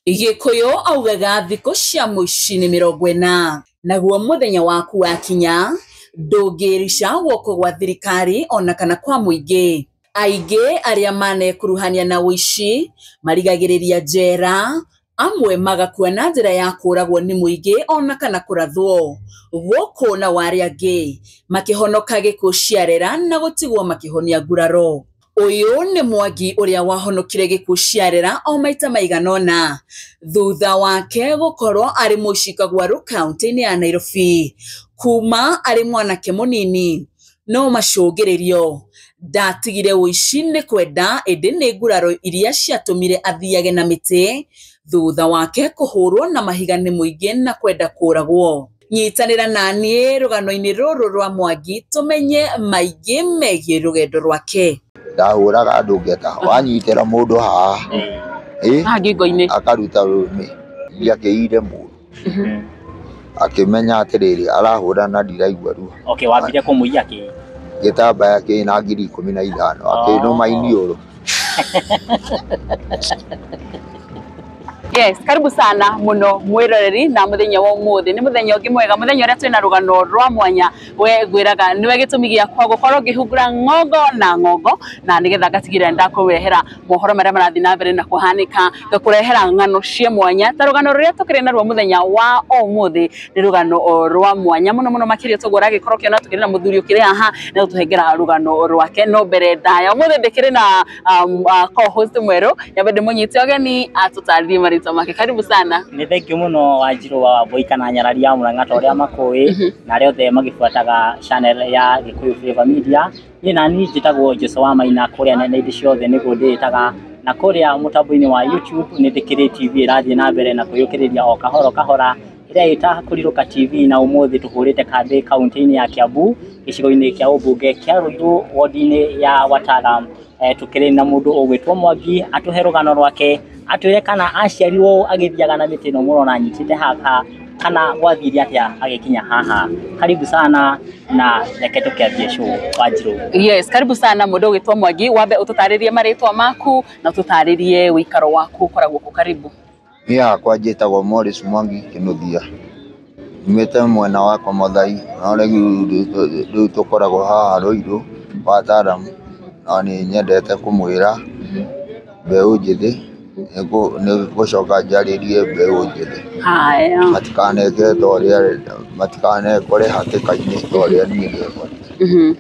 Gĩkũyũ augaga thikũ cia mũici nĩ 40, naguo mũthenya waku wakinya ndũngĩrica guoko gwa thirikari ona kana kwa mũingĩ. Aingĩ arĩa manekuruhania na ũici marigagĩrĩria njera, amwe magakua na njĩra ya kũragwo nĩ mũingĩ ona kana kũrathwo. Gũkũ nao arĩa angĩ makĩhonoka gĩkuũ ciarera na gũtigwo makĩhonia nguraro. Ũyũ nĩ Mwangi ũrĩa wahonokire gĩkuũ ciarera o maita maigana ũna thutha wake gũkorwo arĩ mũici Kagwaru kaunti-inĩ ya Nairobi kuma arĩ mwanake mũnini. No macũngĩrĩrio ndatigire ũici nĩ kwenda, ĩndĩ nĩ nguraro iria ciatũmire athiage na mĩtĩ thutha wake kũhũrwo na mahiga nĩ mũingĩ na kwenda kũragwo. Nyitanĩra naniĩ rũgano-inĩ rũrũ rwa Mwangi tũmenye maingĩ megiĩ rũgendo rwake. Ndahũraga andũ ngeta wanyitĩra mũndũ haha haha ngingo-inĩ akaruta rũrĩmĩ, ndiakĩire mũndũ akĩmenya atĩrĩrĩ arahũra na ndiraigua ruo. Okay, wambire kũmũiya kĩ? Gĩtambaya kĩna 15,000 akĩnũma iniũrũ. Yes, karibu sana muno mwiroreri na muthenya wa umuthi ni muthenya ungi mwega, muthenya uria twina rugano rwa mwanya. We ngwiraga niwe gitumi giakwa gukorwo ngihungura ng'ongo na ng'ongo na nigetha ngatigirira ndakurehera mohoro maria marathi na mbere na kuhanika, ngakurehera ng'ano cia mwanya ta rugano ruria tukiri naruo muthenya wa umuthi ni rugano rwa mwanya muno muno makiria toguo uragikorwo ukiona tukiri na muthuri ukiri haha na gutuhengera rugano rwake. No mbere ndaya umuthi ndikiri na co-host mweru, nyambe ndimunyite ũgeni atũtarĩrie marĩtwa make. Karibu sana. Nĩ thank you mũno Wanjirũ wa Wambui kana Nyarari ya Mũrang'a ta ũrĩa makũĩ na arĩa othe magĩbuataga channel ya Gĩkũyũ Flavor Media. Niĩ nani njĩtagwo Jose wa Maina, kũrĩa nenda-inĩ ciothe nĩguo ndĩĩtaga, na kũrĩa mũtambo-inĩ wa YouTube nĩ ndĩkĩrĩ TV ĩrathiĩ na mbere na kwĩyũkĩrĩria o kahora kahora, ĩrĩa ĩta Kũrirũka TV, na ũmũthĩ tũhũrĩte kambĩ kaunti-inĩ ya Kiambu gĩcigo-inĩ kĩa ũmbunge kĩa Ruiru wodi-inĩ ya Watalam. Tukĩrĩ na mũndũ ũgwĩtwo Mwangi atũhe rũgano rwake, atwĩre kana aciarirwo agĩthiaga na mĩtĩ ĩno mũrona anyitĩte haha, kana gwathire atĩa agĩkinya haha. Karibu sana na reke tũkĩambie show Wanjirũ. Yes, karibu sana mũndũ ũgwĩtwo Mwangi, wambe ũtũtarĩrie marĩtwa maku na ũtũtarĩrie ũikaro waku ũkoragwo kũ. Karibu. Niĩ hakwa njĩtagwo Morris Mwangi Kĩnuthia, nyumĩte mwena wa Komothai, no rĩu tũkoragwo haha Ruiru Watalam. No nĩ nyendete kũmwĩra mbeũ njĩthĩ nĩ gũcoka njarĩrie mbeũ njĩthĩ haya matikaneke ta ũrĩa, matikanekore hatĩka-inĩ ta ũrĩa niĩ ndekorire.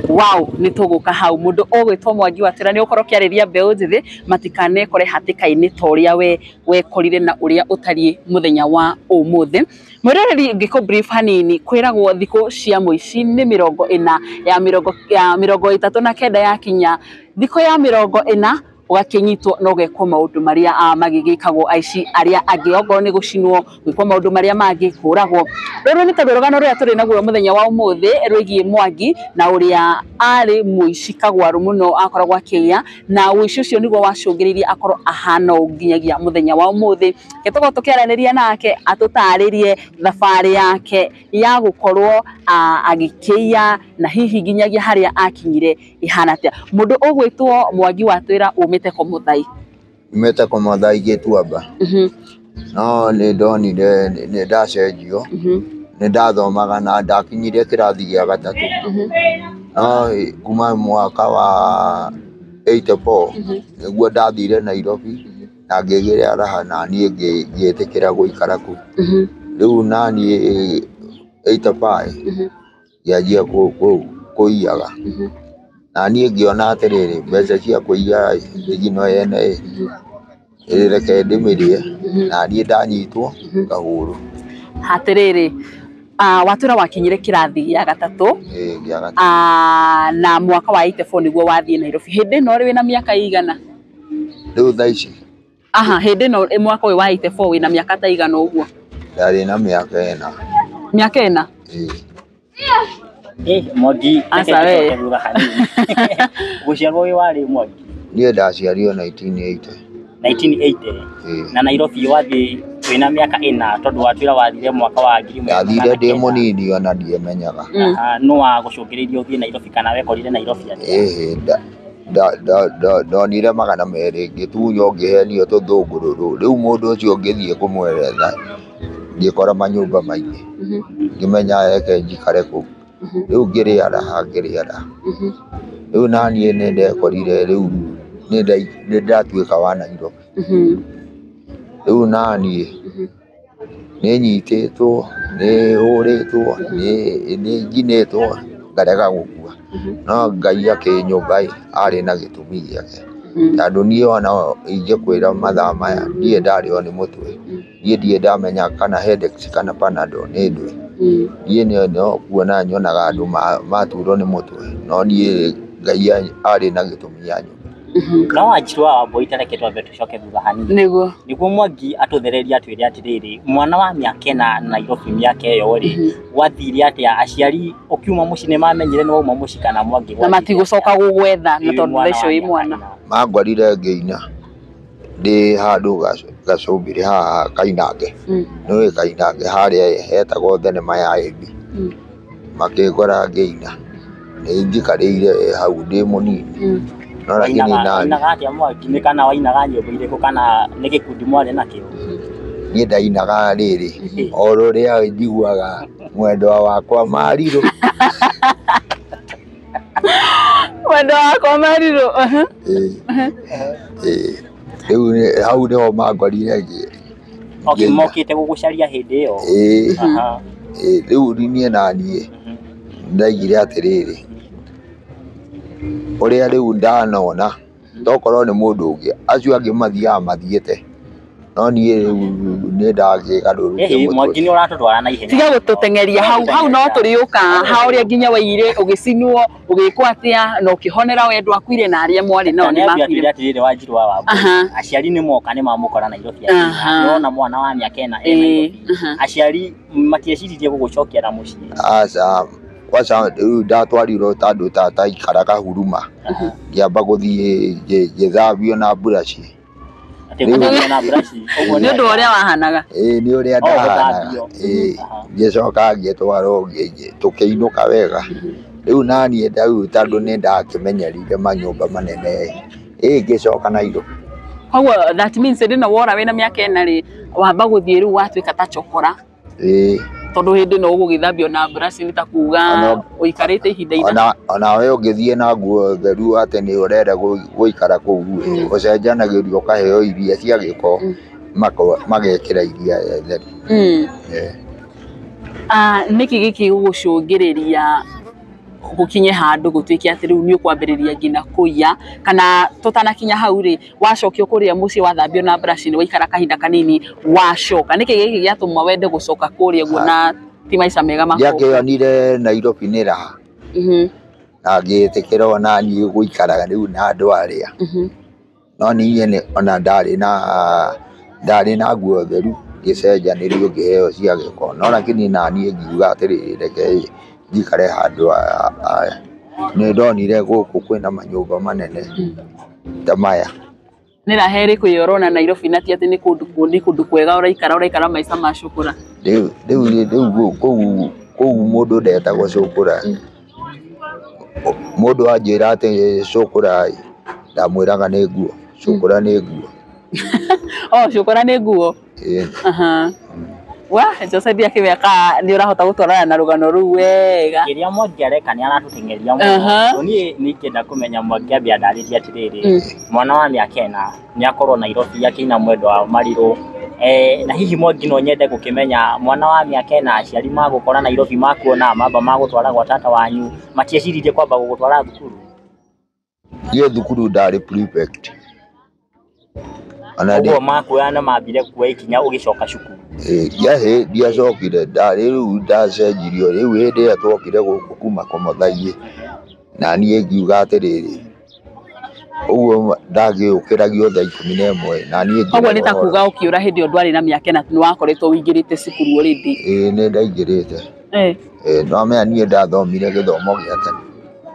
Wow, nĩ tũgũka hau. Mũndũ ũgwĩtwo Mwangi watwĩra nĩ ũkorwo ũkĩarĩria mbeũ njĩthĩ matikanekore hatĩka-inĩ ta ũrĩa we wekorire na ũrĩa ũtariĩ mũthenya wa ũmũthĩ. Mwĩroreri, ngĩkũ brief hanini, kwĩragwo thikũ cia mũici nĩ 40 ya 39 yakinya thikũ ya 40 ũgakĩnyitwo na ũgekwo maũndũ marĩa magĩgĩkagwo aici arĩa angĩ, okorwo nĩ gũcinwo, gwĩkwo maũndũ marĩa mangĩ, kũragwo. Rũrũ nĩ tondũ rũgano rũrĩa tũrĩ naguo mũthenya wa ũmũthĩ rwĩgiĩ Mwangi na ũrĩa arĩ mũici kagwaru mũno akoragwo akĩiya, na ũici ũcio nĩguo wacũngĩrĩirie akorwo ahana ũũ nginyagia mũthenya wa ũmũthĩ. Reke tũkorwo tũkĩaranĩria nake atũtarĩrie thabarĩ yake ya gũkorwo agĩkĩiya na hihi nginyagia harĩa akinyire ihana atĩa. Mũndũ ũgwĩtwo Mwangi watwĩra umĩte Komothai. Nyumĩte Komothai Gĩtuamba. No nĩ ndonire nĩ ndacenjio, nĩ ndathomaga na ndakinyire kĩrathi gĩa gatatũ. No kuma mwaka wa 84 nĩguo ndathire Nairobi na ngĩgĩra raha na niĩ ngĩtĩkĩra gũikara kũu. Rĩu naniĩ 85 ngĩanjia kũiyaga. Na niĩ ngĩona atĩrĩrĩ, mbeca cia kũiya thigino yene ĩ, reke ndĩmĩrĩe, na niĩ ndanyitwo ngahũrwo. Atĩrĩrĩ, watwĩra wakinyire kĩrathi gĩa gatatũ, Ĩĩ, gĩa gatatũ. Na mwaka wa 84 nĩguo wathiĩ Nairobi. Hĩndĩ ĩno rĩ wĩna mĩaka ĩigana? Rĩu thaa ici? Aha, hĩndĩ ĩno mwaka ũyũ wa 84 wĩna mĩaka ta igana ũguo? Ndarĩ na mĩaka 4. Mĩaka 4? Ĩĩ. Mwangi, Aca we. Gũciarwo wĩ warĩ Mwangi? Niĩ ndaciarirwo 1980. 1980. Ĩĩ. Na Nairobi wathiĩ wĩna mĩaka 4 tondũ watwĩra wathire mwaka wa ngiri ĩmwe Ndathire magana ndĩ kenda. mũnini ona ndiamenyaga. Aha, nũ wagũcũngĩrĩirie ũthiĩ Nairobi kana wekorire Nairobi atĩa? Ĩhĩ, Ndonire 200 ngĩtunywo ngĩhenio tũthũngũrũrũ. Rĩu mũndũ ũcio ngĩthiĩ kũmweretha ngĩkora manyũmba maingĩ, ngĩmenya reke njikare kũu. Rĩu ngĩrĩaraha ngĩrĩaraha. Rĩu naniĩ nĩ ndekorire rĩu nĩ ndatuĩka wa Nairobi. Rĩu naniĩ nĩ nyitĩtwo, nĩ hũrĩtwo, nĩ njinĩtwo ngarega gũkua. No Ngai akĩnyũmba arĩ na gĩtũmi gĩake. Tondũ niĩ ona ingĩkwĩra mathaa maya ndirĩ ndarĩo nĩ mũtwe, niĩ ndirĩ ndamenya kana Headache kana Panadol nĩ ndũĩ. Niĩ no kuona nyonaga andũ maturwo nĩ mũtwe, no niĩ Ngai arĩ na gĩtũmi ya nyũmba. No Wanjiru wa Wambui ta reke twambe tũcoke thutha hanini. Nĩguo. Nĩguo Mwangi atũthererie atwĩre atĩrĩrĩ, mwana wa mĩaka ĩna Nairobi mĩaka ĩyo rĩ, gwathire atĩa? Aciari ũkiuma mũciĩ nĩ mamenyire nĩ wauma mũciĩ kana Mwangi Na matigũcoka gũgwetha na Ĩ, tondũ mwana thaa icio wa wĩ mĩaka mwana. ĩna. Mangorire ngĩina ndĩ handũ gacũmbĩrĩ haha Kainange. Nĩũĩ Kainange harĩa hetagwo thenema ya AB. Makĩngora ngĩina. Nĩ njikarĩire hau ndĩ mũnini. No lakini nani Wainaga atĩa Mwangi? Nĩ kana wainaga nyĩmbo irĩkũ kana nĩ gĩkundi mwarĩ nakĩo? Niĩ ndainaga rĩrĩ o rũrĩa njiguaga mwendwa wakwa Marirũ. Mwendwa wakwa Marirũ. Rĩu hau nĩho mangorire Okay, mokĩte gũgũcaria hĩndĩ ĩyo. Rĩu niĩ naniĩ ndaigire atĩrĩrĩ, ũrĩa rĩu ndanona tokorwo nĩ mũndũ ũngĩ, acio angĩ mathiaga mathiĩte, no niĩ rĩu nĩ ndakĩgarũrũkire mũtwe. Mwangi nĩ ũratũtwara na ihenya. Tiga gũtũteng'eria hau hau, no tũrĩũka ha ũrĩa nginya waire ũgĩcinwo ũgĩkwo atĩa na ũkĩhonera wendwa akuire na arĩa mwarĩ nao nĩ makuire. Atĩrĩrĩ Wanjiru wa Wambui, aciari nĩ moka nĩ mamũkora Nairobi, nĩwona mwana wa mĩaka ĩna e Nairobi. Aciari matieciririe gũgũcokia na mũciĩ? Aca, kwanza rĩu ndatwarirwo tondũ tata aikaraga Huruma, ngĩamba gũthiĩ ngĩthambio na mburaci. Nĩ ũndũ ũrĩa wahanaga? Ĩĩ, nĩ ũrĩa ndahanaga. Ngĩcoka ngĩtwarwo tũkĩinũka wega. Rĩu naniĩ rĩu tondũ nĩ ndakĩmenyerire manyũmba manene, ngĩcoka Nairobi. Koguo that means hĩndĩ ĩno wora wĩna mĩaka ĩna rĩ, wamba gũthiĩ rĩu watuĩka ta chokora. Tondũ hĩndĩ ĩno ũgũgĩthambio na mburaci nĩ ta kuga ũikarĩte ihinda ina. Ona we ũngĩthiĩ na nguo theru atĩ nĩ ũrenda gũikara kũu, ũcenjanagĩrio ũkaheo iria cia gĩko, magekĩra iria theru. Nĩkĩ gĩkĩ gũgũcũngĩrĩria gũkinye handũ gũtuĩke atĩ rĩu nĩ ũkwambĩrĩria nginya kũiya? Kana tũtanakinya hau rĩ, wacokio kũrĩa mũciĩ wathambio na brush nĩ waikara kahinda kanini wacoka, nĩkĩ gĩkĩ gĩatũma wende gũcoka kũrĩa ũguo na ti maica mega ma kũu? Ndiakĩonire Nairobi nĩ raha na ngĩtĩkĩra ona niĩ gũikara rĩu na andũ arĩa, no niĩ ona ndarĩ na nguo theru ngĩcenjanĩrio ngĩheo cia gĩko, no lakini naniĩ ngiuga atĩrĩrĩ, reke njikare handũ aya. Nĩ ndonire gũkũ kwĩna manyũmba manene ta maya. Nĩ raha ĩrĩkũ ĩyo ũrona Nairobi na ti atĩ nĩ kũndũ kwega ũraikara, ũraikara maica ma cũkũra? Rĩu kũu mũndũ ndetagwo cũkũra. Mũndũ anjĩra atĩ cũkũra, ndamwĩraga nĩ nguo, cũkũra nĩ nguo. Oh, cũkũra nĩ nguo? Wa, Joseph akĩmeka nĩ ũrahota gũtwarana na rũgano rũu wega. Kĩrĩa Mwangi areka nĩ aratũteng'eria mũno. Niĩ nĩ ingĩenda kũmenya Mwangi ambe andarĩrie atĩrĩrĩ, mwana wa mĩaka ĩna nĩ akorwo Nairobi akĩina mwendwa wa Marirũ. Na hihi Mwangi no nyende gũkĩmenya mwana wa mĩaka ĩna aciari magũkora Nairobi makuona mamba magũtwara gwa tata wanyu, matieciririe kwamba gũgũtwara thukuru? Niĩ thukuru ndarĩ prefect. Ũguo makuoya na mambire kuoya ikinya ũgĩcoka cukuru? Ndiacokire, ndarĩ rĩu ndacenjirio, rĩu hĩndĩ ĩrĩa twokire gũkũ kuma Kũmũthaiĩ, na niĩ ngiuga atĩrĩrĩ, ũguo ndagĩũkĩragio thaa 11 na niĩ Koguo nĩ ta kuga ũkĩũra hĩndĩ ĩyo ndwarĩ na mĩaka ĩna nĩ wakoretwo ũingĩrĩte cukuru already? Ĩĩ, nĩ ndaingĩrĩte. No menya niĩ ndathomire gĩthomo gĩa tene.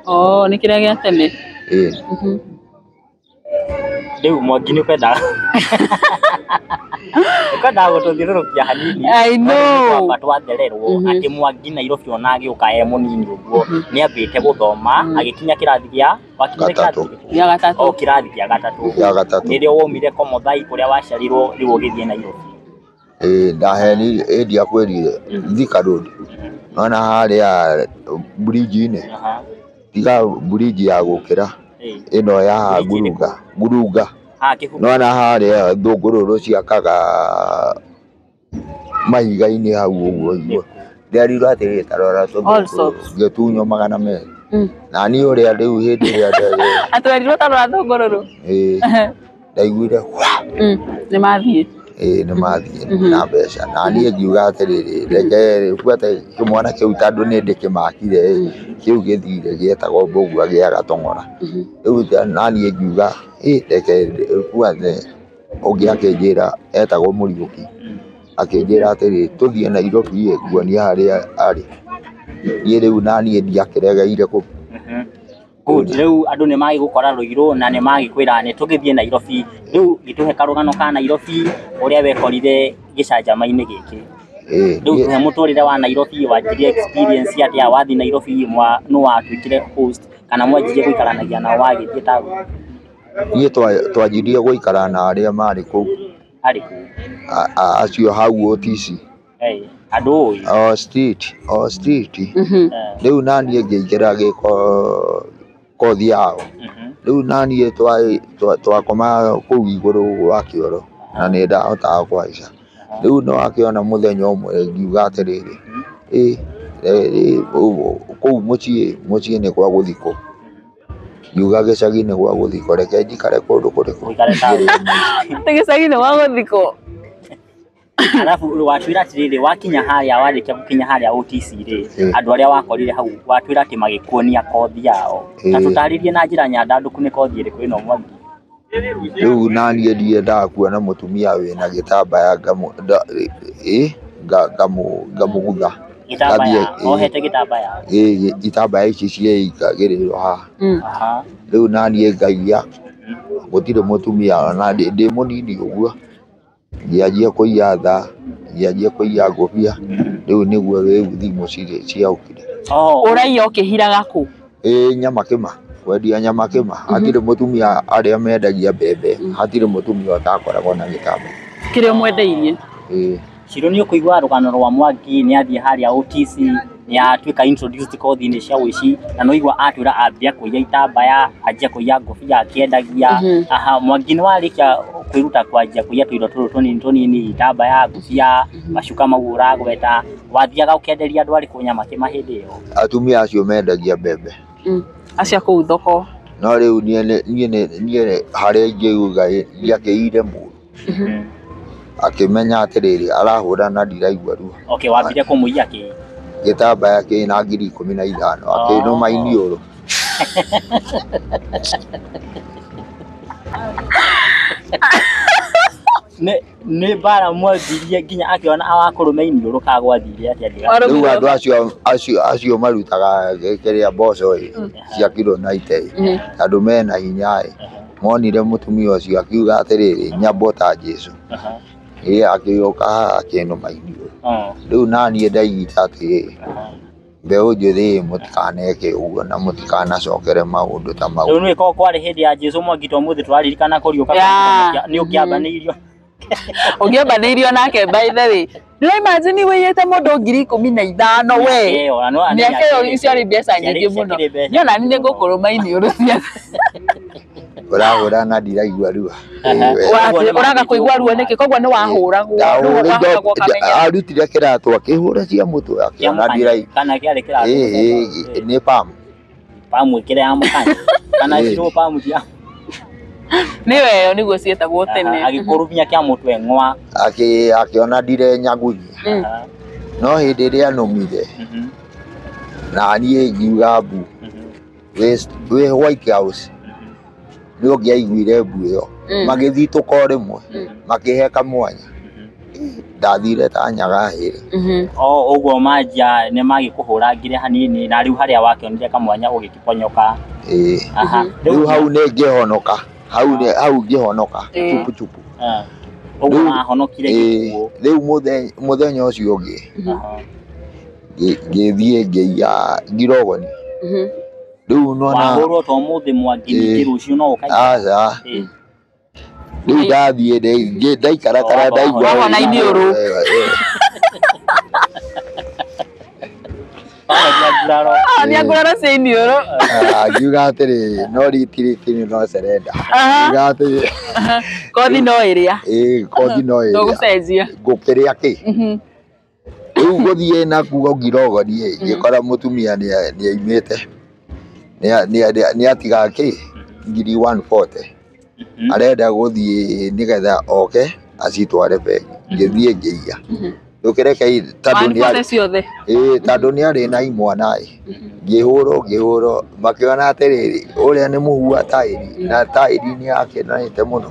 Oh, nĩ kĩrĩa gĩa tene? Ĩĩ. Rĩu Mwangi nĩ ũkwenda Kwenda gũtũthiũrũrũkia hanini. I know. Kwamba twathererwo atĩ Mwangi Nairobi ona agĩũka e mũnini ũguo nĩ ambĩte gũthoma agĩkinya kĩrathi gĩa wakinyire Gatatũ. kĩrathi kĩrĩkũ? Gĩa gatatũ. O kĩrathi gĩa gatatũ. Gĩa gatatũ. Nĩrĩo waumire Komothai kũrĩa waciarirwo rĩu ũgĩthiĩ Nairobi. Ĩĩ ndaheni ĩĩ ndiakwĩrire Thika Road. Nona harĩa bridge-inĩ. Aha. Tiga bridge ya gũkĩra Ĩĩ. ĩno ya Bridge ĩrĩkũ? ngurunga ngurunga. Ah, kĩhu. Nona harĩa thũngũrũrũ ciakaga mahiga-inĩ hau ũguo ũguo. Nderirwo atĩrĩrĩ ta rora All tũthũngũrũrũ sorts. ngĩtunywo 200. Na niĩ ũrĩa rĩu hĩndĩ ĩrĩa Atwerirwo ta rora thũngũrũrũ. ĩĩ ndaiguire wa Nĩ mathiĩ. ĩĩ nĩ mathiĩ na mbeca. Na niĩ ngiuga atĩrĩrĩ reke buate kĩmwana kĩu tondũ nĩ ndĩkĩmakire ĩ kĩu gĩthire gĩetagwo Mbũgua gĩa Gatong'ora. Rĩu na niĩ ngiuga ĩ reke buate ũngĩ akĩnjĩra etagwo Mũriũki akĩnjĩra atĩrĩrĩ tũthiĩ Nairobi ĩ nguonie harĩa arĩ. Niĩ rĩu na niĩ ndiakĩregeire kũ. Good. Rĩu andũ nĩ magĩgũkora Rũirũ na nĩ magĩkwĩra nĩ tũgĩthiĩ Nairobi. Rĩu gĩtũhe karũgano ka Nairobi ũrĩa wekorire gĩcanjama-inĩ gĩkĩ. Ĩĩ Rĩu tũhe mũtũrĩre wa Nairobi, wanjirie experience atĩa wathiĩ Nairobi, nũ watuĩkire host kana mwanjirie gũikaranagia nao wagĩthiĩ taũni? Niĩ twanjirie gũikara na arĩa marĩ kũu. Arĩkũ? Acio hau OTC. Ĩĩ, andũ ũĩ. O street, o street. Rĩu naniĩ ngĩingĩra gĩko kothi yao. Rĩu naniĩ twakomaga kũu igũrũ wa kĩoro na nĩ ndahotaga kũhaica. Rĩu no akĩona mũthenya ũmwe ngiuga atĩrĩrĩ ĩ kũu mũciĩ mũciĩ nĩ gwa gũthikwo. Ngiuga gĩcagi nĩ gwa gũthikwo reke njikare kũndũ kũrĩkũ. Ũikare taũni. Atĩ gĩcagi nĩ gwa gũthikwo. Alafu watwĩra atĩrĩrĩ wakinya harĩa warĩkia gũkinya harĩa OTC rĩ andũ arĩa wakorire hau watwĩra atĩ magĩkuonia kothi yao. Ta tũtarĩrie na njĩra nyandandũku nĩ kothi ĩrĩkũ ĩno Mwangi? Rĩu naniĩ ndiendaga kuona mũtumia wĩna gĩtambaya ngamũgutha. Gĩtambaya, ohete gĩtambaya. Ĩĩ itambaya ici ciĩikagĩrĩrwo haha. Aha. Rĩu naniĩ ngaiya gũtirĩ mũtumia ona ndĩ mũnini ũguo ngĩanjia kũiya thaa, ngĩanjia kũiya ngũbia, rĩu nĩguo rĩu thimũ ciaũkire. Ũraiya ũkĩhiraga kũ? Ĩĩ nyama kĩma, kwendia nyama kĩma. Hatirĩ mũtumia arĩa mendagia mbembe, hatirĩ mũtumia ũtakoragwo na gĩtambaya. Kĩrĩa ũmwendeirie? Ĩĩ. Ciro nĩ ũkũigua rũgano rwa Mwangi nĩ athiĩ harĩa OTC nĩ atuĩka introduced kothi-inĩ cia ũici na no igua atwĩra ambia kũiya itambaya, anjia kũiya ngũbia akĩendagia. Aha, Mwangi nĩ warĩkia kwĩruta kwanjia kũiya tũindo tũtũ tũnini tũnini itambaya, ngũbia, macuka mau ũragweta, wathiaga ũkĩenderia andũ arĩkũ nyama kĩma hĩndĩ ĩyo? Atumia acio mendagia mbembe. Acio a kũu thoko. No rĩu niĩ harĩa ingĩuga ndiakĩire mũndũ. Akĩmenya atĩrĩrĩ arahũra na ndiraigua ruo. Okay, wambire kũmũiya kĩ? Gĩtambaya kĩna 15,000 akĩnũma iniũrũ. Nĩ mbara mwambirie nginya akĩona awakũrũme iniũrũ kana gwathire atĩa nginya? Rĩu andũ acio marutaga kĩrĩa mboco ĩ cia kiro 90 tondũ mena hinya ĩ monire mũtumia ũcio akiuga atĩrĩrĩ nyambo ta Jesũ. Ĩ akĩũka haha akĩnũma iniũrũ. Rĩu naniĩ ndaigita atĩrĩrĩ mbeũ njĩthĩ mũtikaneke ũguo na mũtikanacokere maũndũ ta mau. Rĩu nĩ korwo kwarĩ hĩndĩ ya Jesũ Mwangi to mũthĩ tũraririkana kũriũka nĩ ũngĩambanĩirio. Ũngĩambanĩirio nake by the way. Ndĩra imagine wĩiyĩte mũndũ 15,000 we. Mĩaka ĩyo ciarĩ mbeca nyingĩ mũno. Niĩ ona niĩ nĩngũkũrũma iniũrũ cia. Ũrahũra na ndiraigua ruo. Ũraga kũigua ruo nĩkĩ? Koguo nĩ wahũragwo. Rĩu ũkamenya. Arutire kĩratũ akĩhũra cia mũtwe akĩona ndiraigua. Kana kĩarĩ kĩratũ? Ĩĩ nĩ pamu. Pamu ĩkĩrĩ ya mũkanya. Kana cirwo pamu cia. Nĩwe ĩyo nĩguo ciĩtagwo tene. Agĩkũrumia kĩa mũtwe ng'wa. Akĩona ndirenyagunyia. No hĩndĩ ĩrĩa nũmire na niĩ ngiuga mbu wĩ White House nĩ ũngĩaiguire mbu ĩyo magĩthitũka o rĩmwe makĩhe kamwanya ndathire ta nyaga hĩrĩ. O ũguo manjia nĩ magĩkũhũrangire hanini na rĩu harĩa wakĩonire kamwanya ũgĩkĩponyoka. Ĩĩ. Rĩu hau nĩ ngĩhonoka. Hau ngĩhonoka chupu chupu. Ũguo wahonokire gĩkuũ. Rĩu mũthenya ũcio ũngĩ ngĩthiĩ ngĩiya ngirogoni. Rĩu nona wahũrwo to mũthĩ Mwangi ningĩ rũciũ no ũkaiya. Aca. Rĩu ndathiĩ ndaikarakara ndaigua wahona iniũrũ. Nĩ nguraro cia iniũrũ. Ngiuga atĩrĩ no ritiriti no serenda. Ngiuga atĩrĩ kothi no ĩrĩa. Ĩĩ kothi no ĩrĩa. Ndũgũcenjia. Ngũkĩrĩa kĩ? Rĩu gũthiĩ nakuo ngirogoni ngĩkora mũtumia nĩ aimĩte. Nĩ atiga kĩ? Ngiri 140. Arenda gũthiĩ nĩgetha oke acitware bengi. Ngĩthiĩ ngĩiya. Ndũkĩreke tondũ nĩ arĩ ciothe. Ĩĩ tondũ nĩ arĩ na imwana ĩ. Ngĩhũrwo makĩona atĩrĩrĩ ũrĩa nĩ mũhua taĩri na taĩri nĩ akenanĩte mũno.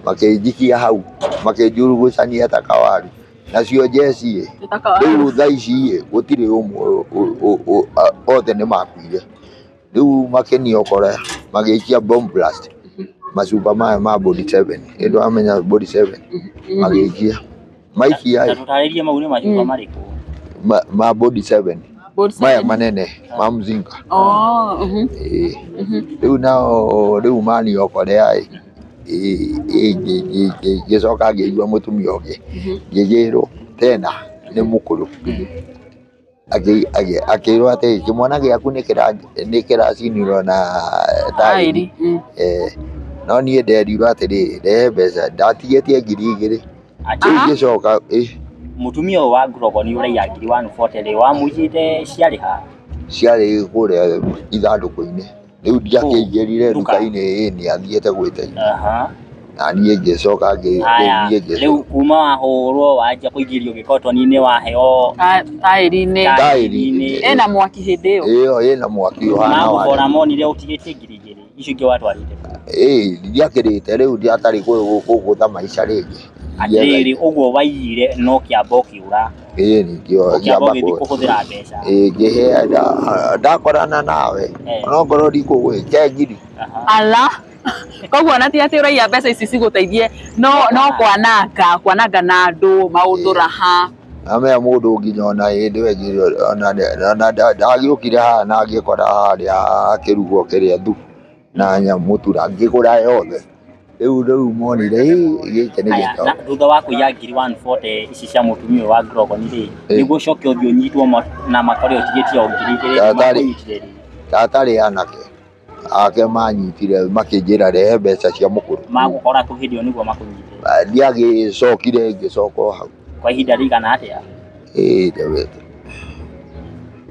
Makĩnjikia hau makĩnjurugucania ta kawaru. Nacio njeci ĩ rĩu thaa ici ĩ gũtirĩ ũmwe othe nĩ makuire. Rĩu makĩniokora magĩikia bomb blast. Macuba maya ma body 7. Ĩ ndwamenya body 7 magĩikia. Maikia Ta tũtarĩrie mau nĩ macuba marĩkũ? Ma body 7. Maya manene ma mzinga. Rĩu nao rĩu maniokorea ĩ ngĩcoka ngĩigua mũtumia ũngĩ ngĩgĩrwo tena nĩ mũkũrũ. Akĩrwo atĩ kĩmwana gĩaku nĩ kĩracinirwo na taĩri. No niĩ nderirwo atĩrĩrĩ rehe mbeca ndatigĩtie 2,000. Rĩu ngĩcoka Mũtumia ũyũ wa ngurogoni ũraiya ngiri 140 rĩ wamũiyĩte ciarĩ ha? Ciarĩ kũrĩa ithandũkũ-inĩ. Rĩu ndiakĩingĩrire nduka-inĩ ĩ nĩ athiĩte gwĩta. Na niĩ ngĩcoka ngĩthiĩ ngĩcoka. Rĩu kuma wahũrwo wanjia kũingĩrio gĩkotoni-inĩ waheo taĩri-inĩ. Taĩri-inĩ. Ĩna mwaki hĩndĩ ĩyo. Ĩyo ĩna mwaki ũhana wa. Magũbora monire ũtigĩtie 2,000 icio ingĩ watwarĩte kũ? Ĩĩ ndiakĩrĩte rĩu ndiatarĩ kũgũtha maica rĩngĩ. Atĩrĩrĩ ũguo waiyire no kĩamba ũkĩũra. Ĩĩ ningĩ ũkĩamba ũgĩthiĩ kũhũthĩra mbeca. Ĩĩ ngĩhea ndakorana nawe onokorwo ndikũgwĩke ngiri. Ala koguo ona ti atĩ ũraiya mbeca ici cigũteithie no kwananga na andũ maũndũ raha. Amenya mũndũ nginya ona hĩndĩ ĩyo ĩngĩ ona ndagĩũkire haha na ngĩkora harĩa akĩrugwo kĩrĩa thubu na mũtura ngĩgũra yothe. Rĩu monire gĩkĩ nĩ gĩko. Thutha wa kũiya ngiri 140 ici cia mũtumia ũyũ wa ngurogoni rĩ nĩguo ũcoke ũthiĩ ũnyitwo na makore ũtigĩtie o 2,000 makũnyitire rĩ? Tatarĩ anake ake manyitire makĩnjĩra rehe mbeca cia mũkũrũ. Magũkora kũ hĩndĩ ĩyo nĩguo makũnyite? Ndiagĩcokire ngĩcoka o hau. Kwa ihinda rĩigana atĩa? Ĩĩ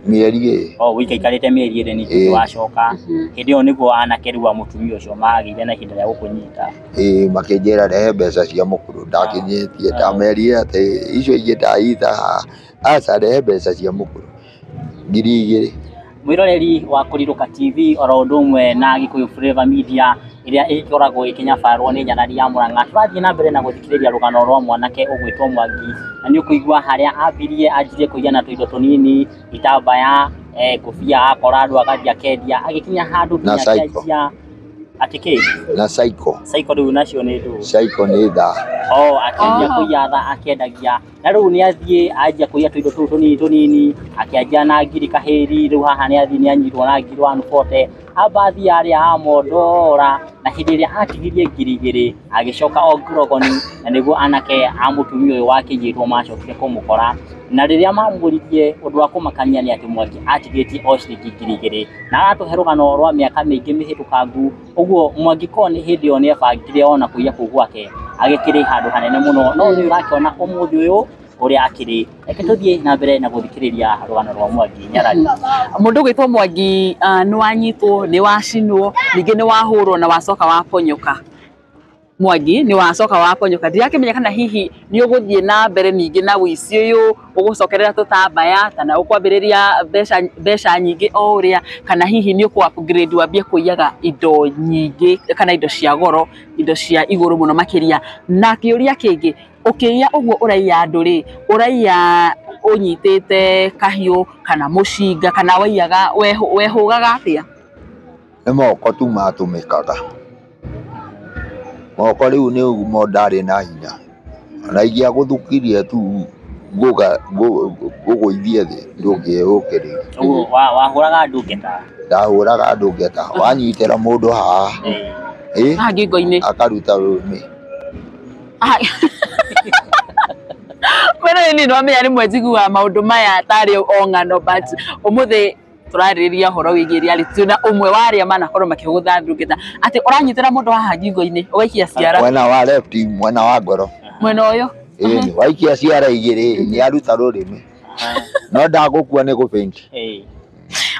mĩeri ĩ. O ũikaikarĩte mĩeri ĩrĩ ningĩ wacoka. Hĩndĩ ĩyo nĩguo anake rĩu a mũtumia ũcio magĩire na ihinda rĩa gũkũnyita. Ĩĩ makĩnjĩra rehe mbeca cia mũkũrũ ndakinyĩtie ndamerire atĩ icio ingĩ ndaitha aca rehe mbeca cia mũkũrũ 2,000. Mwĩroreri wa Kũrirũka TV oro ũndũ ũmwe na Gĩkũyũ Flavour Media ĩrĩa ĩkoragwo ĩkĩnyabarwo nĩ Nyarari ya Mũrang'a. Tũrathiĩ na mbere na gũthikĩrĩria rũgano rwa mwanake ũgwĩtwo Mwangi na nĩ ũkũigua harĩa ambirie kũiya na tũindo tũnini itambaya, ngũbia akora andũ agathiĩ akendia agĩkinya handũ nginya akĩanjia atĩ kĩ? Na cycle. Cycle rĩu nacio nĩ ndũ? Cycle nĩ thaa. Oh, akĩanjia kũiya thaa akĩendagia. Na rĩu nĩ athiĩ anjia kũiya tũindo tũu tũnini tũnini akĩanjia na ngiri kahĩri rĩu haha nĩ athiĩ nĩ anyitwo na ngiri 140 amba athiĩ arĩa amondora na hĩndĩ ĩrĩa atigirie 2,000 agĩcoka o ngurogoni na nĩguo anake a mũtumia ũyũ wakĩiyĩtwo macokire kũmũkora na rĩrĩa mamũririe ũndũ wa kũmakania nĩ atĩ Mwangi atigĩtie o ciringi 2,000 na aratũhe rũgano rwa mĩaka mĩingĩ mĩhĩtũkangu ũguo Mwangi ko nĩ hĩndĩ ĩyo nĩ ebangire ona kũiya kũu gwake agĩkĩrĩ handũ hanene mũno no nĩ ũrakĩona ũmũthĩ ũyũ ũrĩa akĩrĩ. Reke tũthiĩ na mbere na gũthikĩrĩria rũgano rwa Mwangi Nyarari. Mũndũ ũgwĩtwo Mwangi nĩ wanyitwo nĩ wacinwo ningĩ nĩ wahũrwo na wacoka waponyoka. Mwangi nĩ wacoka waponyoka ndirakĩmenya kana hihi nĩ ũgũthiĩ na mbere ningĩ na ũici ũyũ ũgũcokerera tũtambaya kana ũkwambĩrĩria mbeca nyingĩ o ũrĩa kana hihi nĩ ũkũ upgrade wambie kũiyaga indo nyingĩ kana indo cia goro indo cia igũrũ mũno makĩria. Na kĩũria kĩngĩ ũkĩiya ũguo ũraiya andũ rĩ ũraiya ũnyitĩte kahiũ kana mũcinga kana waiyaga wehũgaga atĩa? Nĩ moko tu matũmĩkaga. Moko rĩu nĩ mo ndarĩ na hinya. Ona ingĩagũthukirie tu ngũgũithie thĩ ndũngĩũkĩrĩria. Ũguo wahũraga andũ ngeta. Ndahũraga andũ ngeta, wanyitĩra mũndũ haha ĩ Haha ngingo-inĩ. Akaruta rũrĩmĩ. Mwena nĩ nwamenya rĩmwe njiguaga maũndũ maya tarĩ o ng'ano, but ũmũthĩ tũrarĩrĩria ũhoro wĩgiĩ reality na ũmwe wa arĩa manakorwo makĩhũtha andũ ngeta, atĩ ũranyitĩra mũndũ haha ngingo-inĩ ũgaikia ciara Mwena wa left, mwena wa ngoro. Mwena ũyũ. Ĩni waikia ciara igĩrĩ nĩ aruta rũrĩmĩ, no ndagũkua nĩ gũbĩnti.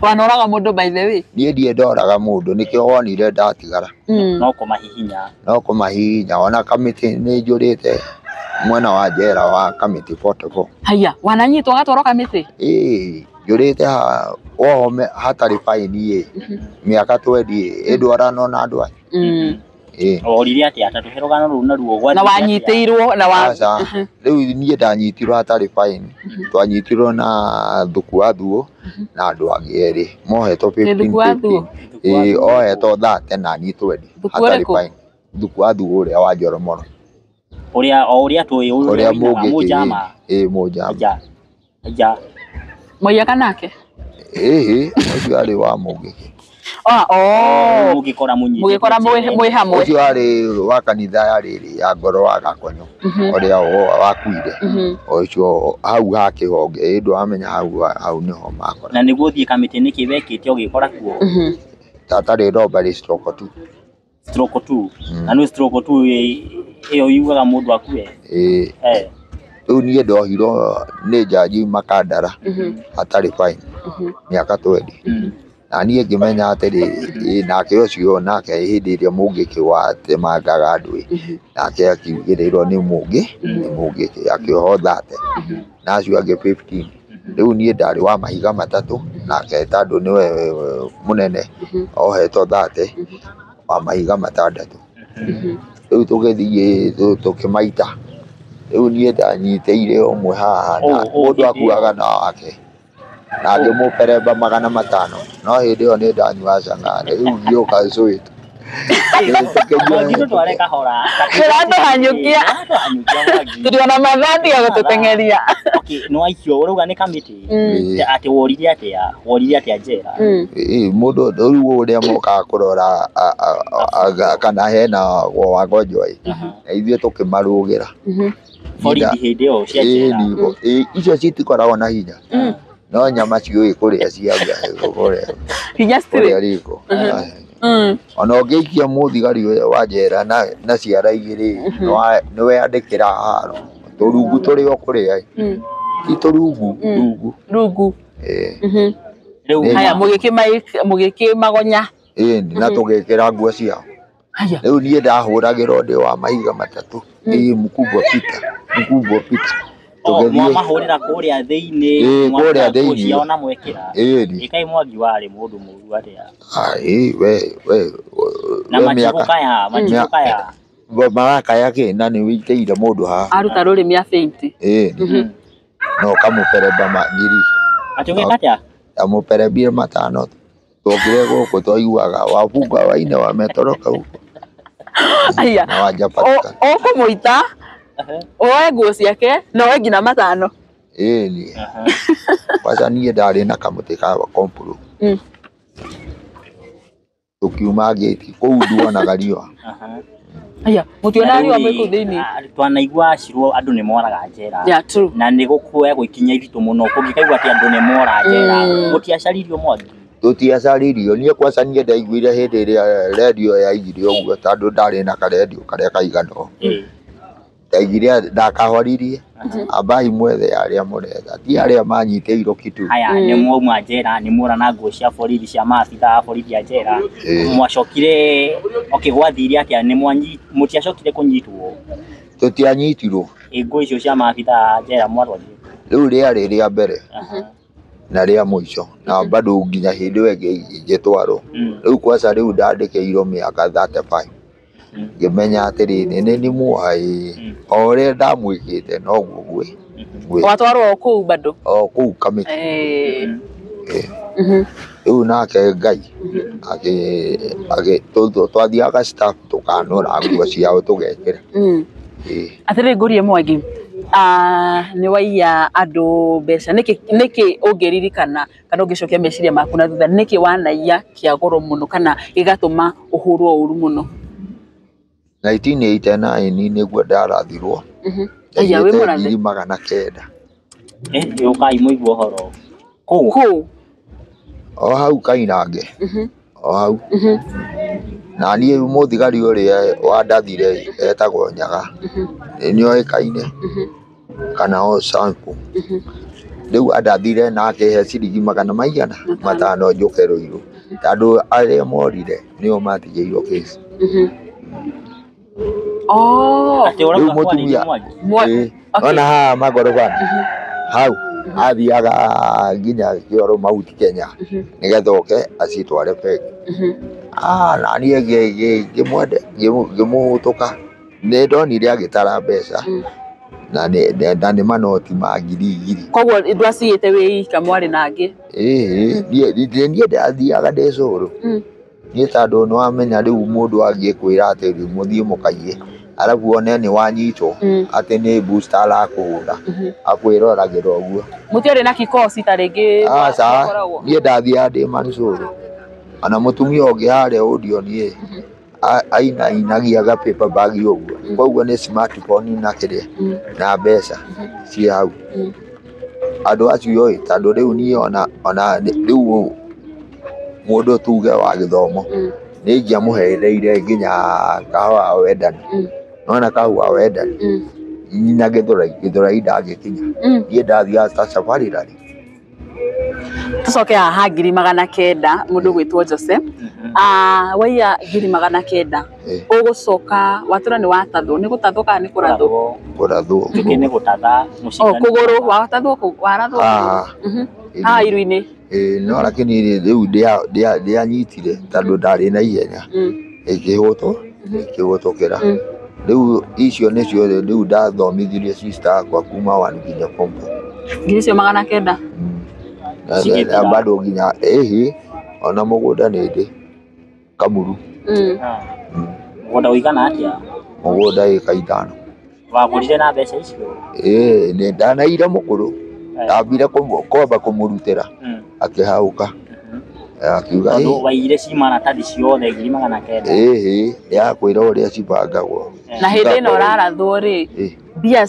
Wanoraga mũndũ, by the way? Niĩ ndiĩ ndoraga mũndũ, nĩkĩo wonire ndatigara. No kũmahihinya. No kũmahihinya. Ona kamĩtĩ nĩ njũrĩte mwena wa njera wa kamĩtĩ 44. Haya, wananyitwo agatwarwo kamĩtĩ? Ĩĩ, njũrĩte ha wohome hatarĩ baini ĩ mĩaka 20 ĩndwarano na andũ aya. Ĩĩ. Orire atĩa? Ta tũhe rũgano rũu naruo. Na wanyitĩirwo na wa Aca, rĩu niĩ ndanyitirwo hatarĩ baini. Twanyitirwo na thuku wa thuo na andũ angĩ erĩ mohetwo Nĩ thuku wa thuo? 15. Ĩĩ, ohetwo 30 na niĩ 20. Thuku hatarĩ ũrĩkũ? baini. Thuku wa thuo ũrĩa wa Njoromoro. Ũrĩa o ũrĩa tũĩ ũrĩa ũrĩa ũinaga mũngĩkĩ. Mũnjama. Ĩĩ, mũnjama. Aja aja. Moiyaga nake? Ĩhĩ, ũcio arĩ wa mũngĩkĩ. Ah, oh. Mũgĩkora mũnyitĩtwo Mũgĩkora njera. mwĩ hamwe. Ũcio arĩ wa kanitha ya rĩrĩ ya ngoro wa Gakonyo ũrĩa wakuire. Ũcio hau ha kĩhonge ĩ ndwamenya hau hau nĩho makora. Na nĩguo ũthiĩ kamĩtĩ nĩkĩ wekĩte ũgĩkora kuo? Tatarĩ robbery stroke tu. Stroke 2. Na nĩ stroke 2 ĩyo yugaga mũndũ akue? Ĩĩ. Rĩu niĩ ndohirwo nĩ njanji Makandara hatarĩ fine mĩaka 20, na niĩ ngĩmenya atĩrĩrĩ, ĩ nake ũcio nake hĩndĩ ĩrĩa mũngĩkĩ watemangaga andũ ĩ nake akiugĩrĩrwo nĩ mũngĩkĩ akĩohwo 30 na acio angĩ 15. Rĩu niĩ ndarĩ wa mahiga matatũ, nake tondũ nĩwe mũnene ohetwo 30 wa mahiga matandatũ. Rĩu tũgĩthiĩ tũkĩmaita. Rĩu niĩ ndanyitĩire ũmwe haha na Ũ, mũndũ hĩndĩ ĩyo. akuaga na wake na ngĩmũperemba 500, no hĩndĩ ĩyo nĩ ndanyua cang'aa. Rĩu ngĩũka cũĩtũ. Mwangi tũtware kahora. Ũratũhanyũkia. Ũratũhanyũkia, Mwangi. Tũrĩ ona mathaa tiga gũtũteng'eria. Okay, nĩ waikio ũrauga nĩ kamĩtĩ. Atĩ worire atĩa? Worire atĩa njera? Ĩ, mũndũ rĩu ũrĩa mokaga kũrora kana hena wagonjwa ĩ, na ithuĩ tũkĩmarũgĩra. Borithi hĩndĩ ĩyo cia njera. Ĩĩ, icio citikoragwo na hinya, no nyama ciũĩ kũrĩa ciaga kũrĩa Hinya kũrĩa citirĩ. riko. Ona ũngĩikia mũthigari ũyũ wa njera na ciara igĩrĩ nĩweyandĩkĩra haro tũrungu tũrĩ o kũrĩa ĩ. Ti tũrungu, rungu. Rungu. Ĩĩ. Rĩu Haya, mũgĩkĩmagonya. Ĩĩ, na tũgĩkĩra nguo ciao. Haya. Rĩu niĩ ndahũragĩrwo ndĩ wa mahiga matatũ, ĩĩ, mkubwa pita, mkubwa pita. O, Tũgĩthiĩ mwamahũrĩra kũrĩa thĩinĩ? Ĩĩ, kũrĩa mwamahũrĩra nguo thĩinĩ. ciao na mwekĩra? Ĩĩ. Ĩkai, Mwangi warĩ mũndũ mũru atĩa? Ah, ĩĩ, we Na we mĩaka matigũkaya matigũkaya? Marakaya kĩ na nĩ wĩitĩire mũndũ haha? Aruta rũrĩmĩ a faint. Ĩĩ, no ũkamũperemba ngiri. Atĩ ũgeka atĩa? Ndamũperebire 5. Twokire gũkũ twaiguaga wabunga waine wametoroka huko. Aya. Na wajapatikana. Ũkũmũita oe nguo ciake na oe nginya 5. Ĩĩ ni kwanza niĩ ndarĩ na kamũtĩ ka kompuru. Tũkiuma ngĩti kũu nduonaga riũa. Aya, mũtiona riũa mwĩ kũu thĩinĩ? Twanaigua acirwo andũ nĩ moraga njera. Yeah, true. Na nĩ gũkuoya ikinya iritũ mũno kũngĩkaigua atĩ andũ nĩ mora njera. Mũtiacaririo, Mwangi? Tũtiacaririo. Niĩ kwanza niĩ ndaiguire hĩndĩ ĩrĩa rendio yaigire ũguo, tondũ ndarĩ na karendio karĩa kaigana ũũ. Ndaiguire ndakahoririe, ambai mwethe arĩa mũretha, ti arĩa manyitĩirwo kitu. Haya, nĩ mwauma njera, nĩ muora na nguo cia borithi, cia maabitha a borithi a njera. Mwacokire, okay, gwathire atĩa? Nĩ mũtiacokire kũnyitwo? Tũtianyitirwo. Ĩ, nguo icio cia maabitha a njera mwarwarire? Rĩu rĩarĩ rĩa mbere na rĩa mũico, na bado nginya hĩndĩ ĩyo ĩngĩ ngĩtwarwo. Rĩu kwanza rĩu ndandĩkĩirwo mĩaka 35. Ngĩmenya atĩrĩrĩ, nĩ nĩ muoha ĩ o ũrĩa ndamwĩkĩte noguo gwĩ Watwarwo o kũu bado? O kũu kamĩtĩ. Ĩ. Rĩu nake Ngai twathiaga staff tũkanũra nguo ciao tũgekĩra. Atĩrĩrĩ ngũrie Mwangi, nĩ waiya andũ mbeca, nĩkĩ ũngĩririkana kana ũngĩcokia meciria maku na thutha, nĩkĩ wanaiya kĩa goro mũno kana gĩgatũma ũhũrwo ũru mũno? 1989 nĩguo ndarathirwo. Aya, wĩ Ndaiyĩte mũrathe? 900,000. Ũkai mũigue ũhoro. Kũ? Kũ? O hau Kainange. O hau. Na niĩ mũthigari ũrĩa wandathire etagwo Nyaga. Nĩoĩkaine. Kana o Sample. Rĩu andathire na akĩhe ciringi magana maigana matano njũke Ruiru. Tondũ arĩa morire nĩo matigĩirwo kesi. Oh. Atĩ ũrauga Rĩu mũtumia mwarĩrie Mwangi? Okay. Ona haha magorobani hau athiaga nginya kĩoro Mount Kenya nĩgetha oke acitware bengi. Na niĩ ngĩmũhũtũka, nĩ ndonire agĩtara mbeca na nĩ manoti ma ngiri igĩrĩ. Koguo ndwaciyĩte wĩ ika, mwarĩ na angĩ? Ĩĩ, niĩ ndathiaga ndĩ cũrũ. Niĩ tondũ nĩwamenya rĩu mũndũ angĩkwĩra atĩ mũthiĩ mũkaiye, arabu one nĩ wanyitwo atĩ nĩ booster arakũhũra, akwĩroragĩra ũguo. Mũtiarĩ na kikosi ta rĩngĩ Aca, mwakoragwo? niĩ ndathiaga ndĩ manicũrũ. Ona mũtumia ũngĩ harĩa Odeon ĩ, ainainagia ga paper bag ũguo. Koguo nĩ smartphone na kĩrĩa na mbeca ciĩ hau. Andũ acio ĩ, tondũ rĩu niĩ ona rĩu mũndũ tuge wa gĩthomo, nĩ ingĩamũhereire nginya kahũa wa wendani. Nona kahũa wa wendani, nginya Gĩthũrai, Gĩthũrai ndangĩkinya. Niĩ ndathiaga ta safari rally. Tucoke haha 900,000 mũndũ gwĩtwo Jose. Waiya 900,000. Ũgũcoka watũra nĩ watathwo, nĩ gũtathwo kana nĩ kũrathwo? Kũrathwo. Gĩkĩ nĩ gũtatha mũcindani. Oh, kũgũrũ watathwo warathwo. Haha iru-inĩ. No lakini rĩu ndĩanyitire tondũ ndarĩ na ihenya. Ĩkĩhũtwo, ĩkĩhũtũkĩra. Rĩu icio nĩcio rĩu ndathomithirie sister akwa kuma one nginya form four. 900,000. Na bado nginya ĩhĩ ona mũgũnda nĩ ndĩ Kamuru. Mũgũnda ũigana atĩa? Mũgũnda ĩka 5. Wagũrire na mbeca icio? Ĩĩ, nĩ ndanaire mũkũrũ. Ndambire kwamba kũmũrutĩra akĩhaũka. Akiuga tondũ waiyire ci maratathi ciothe 900,000. Ĩhĩ, yakwĩra ũrĩa cibangagwo. Na hĩndĩ ĩno ũrarathwo rĩ, mbia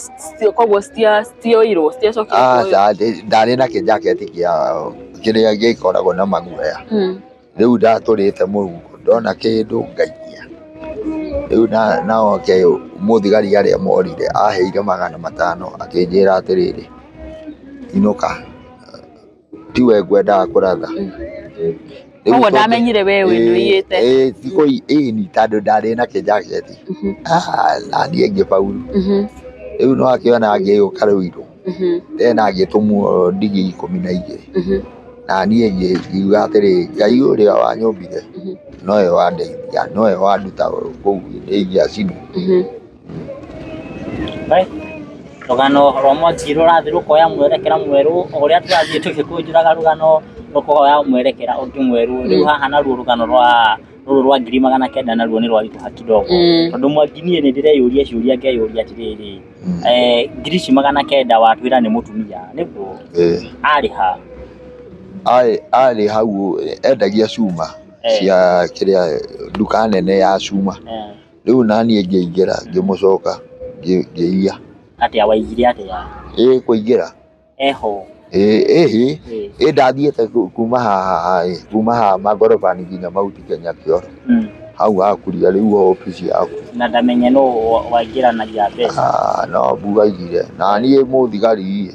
koguo citioirwo, citiacokire kuoywo? Aca, ndarĩ na kĩjaketi kĩa kĩrĩa gĩkoragwo na maguoya. Rĩu ndatũrĩte mũhuko, ndona kĩndũ ngaikia. Rĩu nake mũthigari arĩa morire aheire 500 akĩnjĩra atĩrĩrĩ, inũka, tiwe ngwendaga kũratha. Koguo ndamenyire we wĩ nĩũiyĩte. Ĩĩ, ĩni tondũ ndarĩ na kĩjaketi. Na niĩ ngĩbauru. Rĩu no akĩona ngĩũka Ruiru. Tena ngĩtũmwo ndigi 12. Na niĩ ngiuga atĩrĩ, Ngai ũrĩa wanyũmbire nowe wandeithia, nowe wanduta kũu ingĩacinwo. Rũgano rwa Mwangi rũrathiĩ rũkoya mwerekera mwerũ, o ũrĩa tũrathiĩ tũgĩkũnjũraga rũgano rũkoya mwerekera ũngĩ mwerũ. Rĩu haha naruo rũgano rwa rũrũ rwa 900,000 naruo nĩ rwaritũha kidogo. Tondũ Mwangi niĩ nĩ ndĩreyũria ciũria ngeyũria atĩrĩrĩ, 900,000 watwĩra nĩ mũtumia, nĩguo? Arĩ ha? Arĩ hau endagia cuma cia kĩrĩa nduka nene ya cuma. Rĩu naniĩ ngĩingĩra ngĩmũcoka ngĩiya. Atĩa waigire atĩa? Ĩĩ kũingĩra. Eho. Ĩĩ, ĩĩ ndathiĩte kuma haha, kuma haha magorobani nginya Mount Kenya kĩoro. Hau hakuria rĩu obici yaku. Na ndamenye no waingĩranagia mbeca. No mbu aigire. Na niĩ mũthigari ĩ,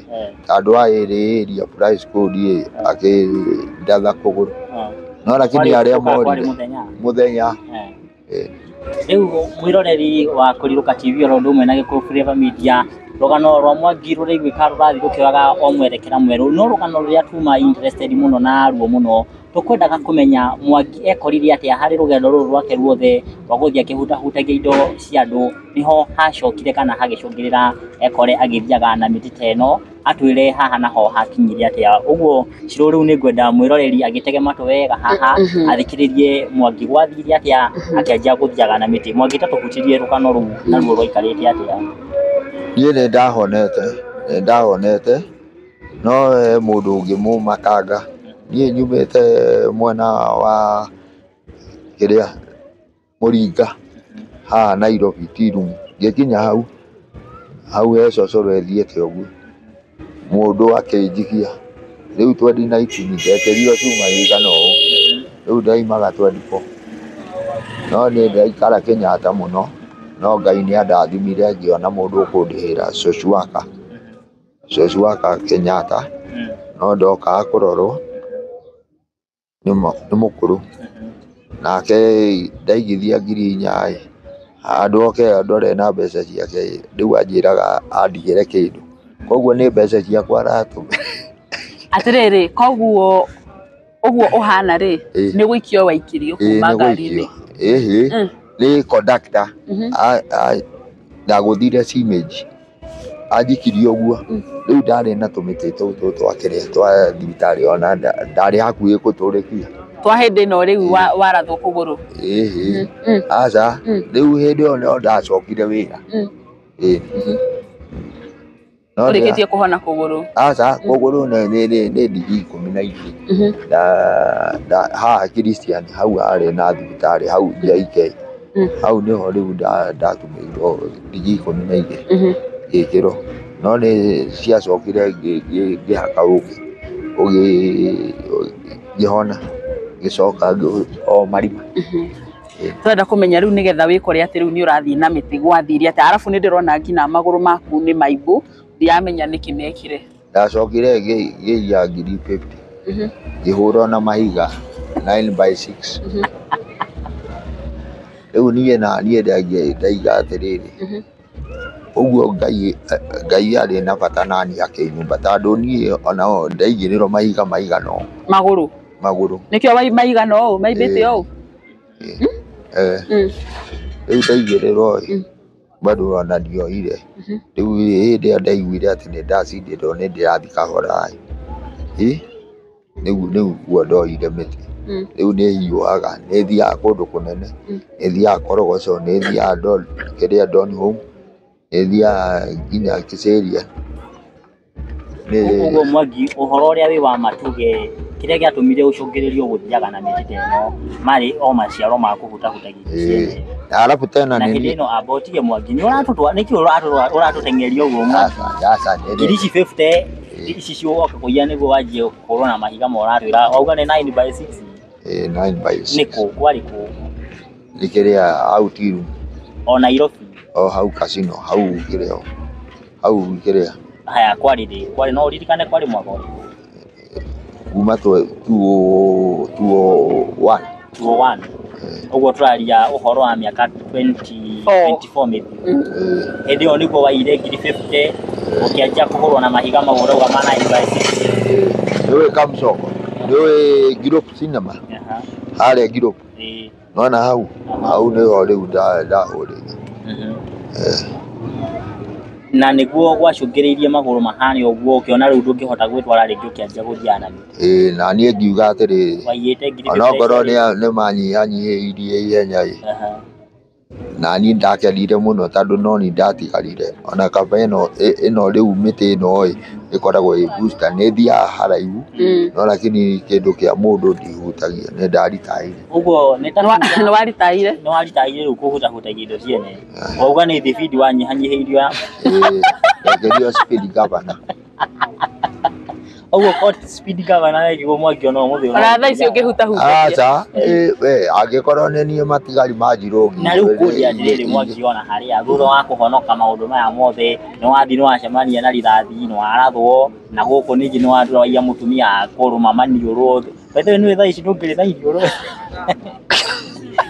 tondũ aĩrĩ area price code ĩ, akĩndatha kũgũrũ. No lakini arĩa Kwarĩ morire mũthenya? Mũthenya. Rĩu mwĩroreri wa Kũrirũka TV oro ũndũ ũmwe na Gĩkũyũ Flavour Media, rũgano rwa Mwangi rũraiguĩka rũrathiĩ rũkĩoyaga o mwerekera mwerũ, no rũgano rũrĩa tuma interested mũno naruo mũno Tũkwendaga kũmenya Mwangi ekorire atĩa harĩ rũgendo rũrũ rwake ruothe rwa gũthiĩ akĩhutahutagia indo cia andũ, nĩho hacokire kana hagĩcũngĩrĩra ekore agĩthiaga na mĩtĩ ta ĩno, atwĩre haha naho hakinyire atĩa. Ũguo Shiro, rĩu nĩ ngwenda mwĩroreri agĩtege matũ wega haha, athikĩrĩrie Mwangi gwathire atĩa akĩanjia gũthiaga na mĩtĩ. Mwangi, ta tũhutĩrie rũgano rũu naruo rwaikarĩte atĩa? Niĩ nĩ ndahonete, nĩ ndahonete, no he mũndũ ũngĩ mũmakanga. Niĩ nyumĩte mwena wa kĩrĩa Mũringa haha Nairobi Tea Room. Ngĩkinya hau, hau he cocoro ĩthiĩte ũguo, mũndũ akĩnjikia. Rĩu 2019 ndekĩrirwo cuma ĩigana ũũ, rĩu ndaimaga 24. No niĩ ndaikara Kenyatta mũno, no Ngai nĩ andathimire ngĩona mũndũ ũkũndĩhĩra social worker, social worker Kenyatta, no ndokaga kũrorwo nĩ mũkũrũ. Nake ndaigithia 4,000 ĩ, handũ oke andore na mbeca ciake, rĩu anjĩraga andigĩre kĩndũ. Koguo nĩ mbeca ciakwa aratũmĩra. Atĩrĩrĩ, koguo ũguo ũhana rĩ, nĩ gũikio waikirio kuma nĩ ngari-inĩ? gũikio. Ĩhĩ, nĩ conductor ndagũthire cimage, anjikirie ũguo. Rĩu ndarĩ na tũmĩtĩ tũtũ twa kĩrĩa twa thibitarĩ, ona ndarĩ hakuhĩ gũtũrĩkia. Twa hĩndĩ ĩno rĩu warathwo kũgũrũ? Ĩhĩ, aca, rĩu hĩndĩ ĩyo no ndacokire wĩra. Ĩĩ. No Ũrĩkĩtie kũhona kũgũrũ? Aca, kũgũrũ nĩ ndigi 12. Haha Christian hau harĩ na thibitarĩ hau JK. Hau nĩho rĩu ndatumĩirwo ndigi 12 ngĩkĩrwo. No nĩ ciacokire ngĩhaka ũkĩ, ngĩhona, ngĩcoka o marima. Tũrenda kũmenya rĩu nĩgetha wĩkore atĩ rĩu nĩ ũrathiĩ na mĩtĩ gwathire atĩa? Arabu nĩ ndĩrona nginya magũrũ maku nĩ maimbu, ndiramenya nĩkĩ mekire. Ndacokire ngĩiya 50,000, ngĩhũrwo na mahiga 9 by 6. Rĩu niĩ na niĩ ndaiga atĩrĩrĩ, ũguo Ngai Ngai arĩ na bata naniĩ akĩnyumba, tondũ niĩ ona ndaigĩrĩrwo mahiga maigana ũũ. Magũrũ? Magũrũ. Nĩkĩo maigana ũũ maimbĩte ũũ? Ĩĩ. Rĩu ndaigĩrĩrwo ĩ, bado ona ndioire. Rĩu hĩndĩ ĩyo ndaiguire atĩ nĩ ndacindĩrwo nĩ ndĩrathiĩ kahora ĩ, nĩguo ndoire mĩtĩ. Rĩu nĩ hiũhaga, nĩ thiaga kũndũ kũnene, nĩ thiaga Korogoco, nĩ thiaga kĩrĩa Donholm, nĩ thiaga nginya Kĩcĩria. Ũguo Mwangi, ũhoro ũrĩa wĩ wa matuge, kĩrĩa gĩatũmire ũcũngĩrĩrio gũthiaga na mĩtĩ ta ĩno marĩ o maciaro ma kũhutahutagia indo ciene? Arabu tena na nĩ hĩndĩ ĩno amba ũtige Mwangi, nĩ ũratũtwa nĩkĩ ũratũteng'eria ũguo Mwangi? Aca, aca, Ngiri ici 50 ici cioka kũiya nĩguo wanjie kũhũrwo na mahiga ma ũratwĩra wauga nĩ 9 by 6? Ĩĩ, 9 by 6. Nĩ kũ kwarĩ kũ? Nĩ kĩrĩa hau Tiru. O Nairobi? O hau casino, hau kĩrĩa, hau kĩrĩa. Haya, kwarĩ rĩ? Kwarĩ, no ũririkane kwarĩ mwaka ũrĩkũ? Kuma 201. 201. Ũguo tũraria ũhoro wa mĩaka 20 24 mĩthiru. Hĩndĩ ĩyo nĩguo waiyire ngiri 50 ũkĩanjia kũhũrwo na mahiga mau ũrauga ma 9 by 6. Nĩũĩ Kamsoko, nĩũĩ Group Cinema, harĩa Group. Nona hau, hau nĩho rĩu ndahũrĩire. Na nĩguo gwacũngĩrĩirie magũrũ mahane ũguo, ũkĩona rĩu ndũngĩhota gwĩtwara rĩngĩ, ũkĩanjia gũthiaga na mĩtĩ. Ĩĩ, na niĩ ngiuga atĩrĩrĩ, waiyĩte ngiri onokorwo 50. nĩ manyihanyihĩirie ihenya ĩ, na niĩ ndakenire mũno tondũ no niĩ ndatigarire. Ona kaba ĩno ĩno rĩu mĩtĩ ĩno ĩ ĩkoragwo ĩ booster, nĩ ĩthiaga haraihu, no lakini kĩndũ kĩa mũndũ ndihutagia, nĩ ndaritaire. Ũguo nĩ ta Nĩ waritaire? Nĩ waritaire rĩu kũhutahutagia indo ciene. Wauga nĩ thibindi wanyihanyihĩirio ya Ĩĩ, ndekerio speed governor. Ũguo court speed governor wekirwo Mwangi ona ũmũthĩ Ona thaa ici ũngĩhutahutagia? Aca, we angĩkorwo nĩ niĩ matigari ma Njirũngi. Na rĩu kũria atĩrĩrĩ Mwangi, ona harĩa thutha wa kũhonoka maũndũ maya mothe, nĩ wathiĩ nĩ wacemania na rithathi, nĩ warathwo, na gũkũ ningĩ nĩ watwaiya mũtumia kũrũma maniũrũ. By the way, nĩũĩ thaa ici ndũngĩrĩ na iniũrũ,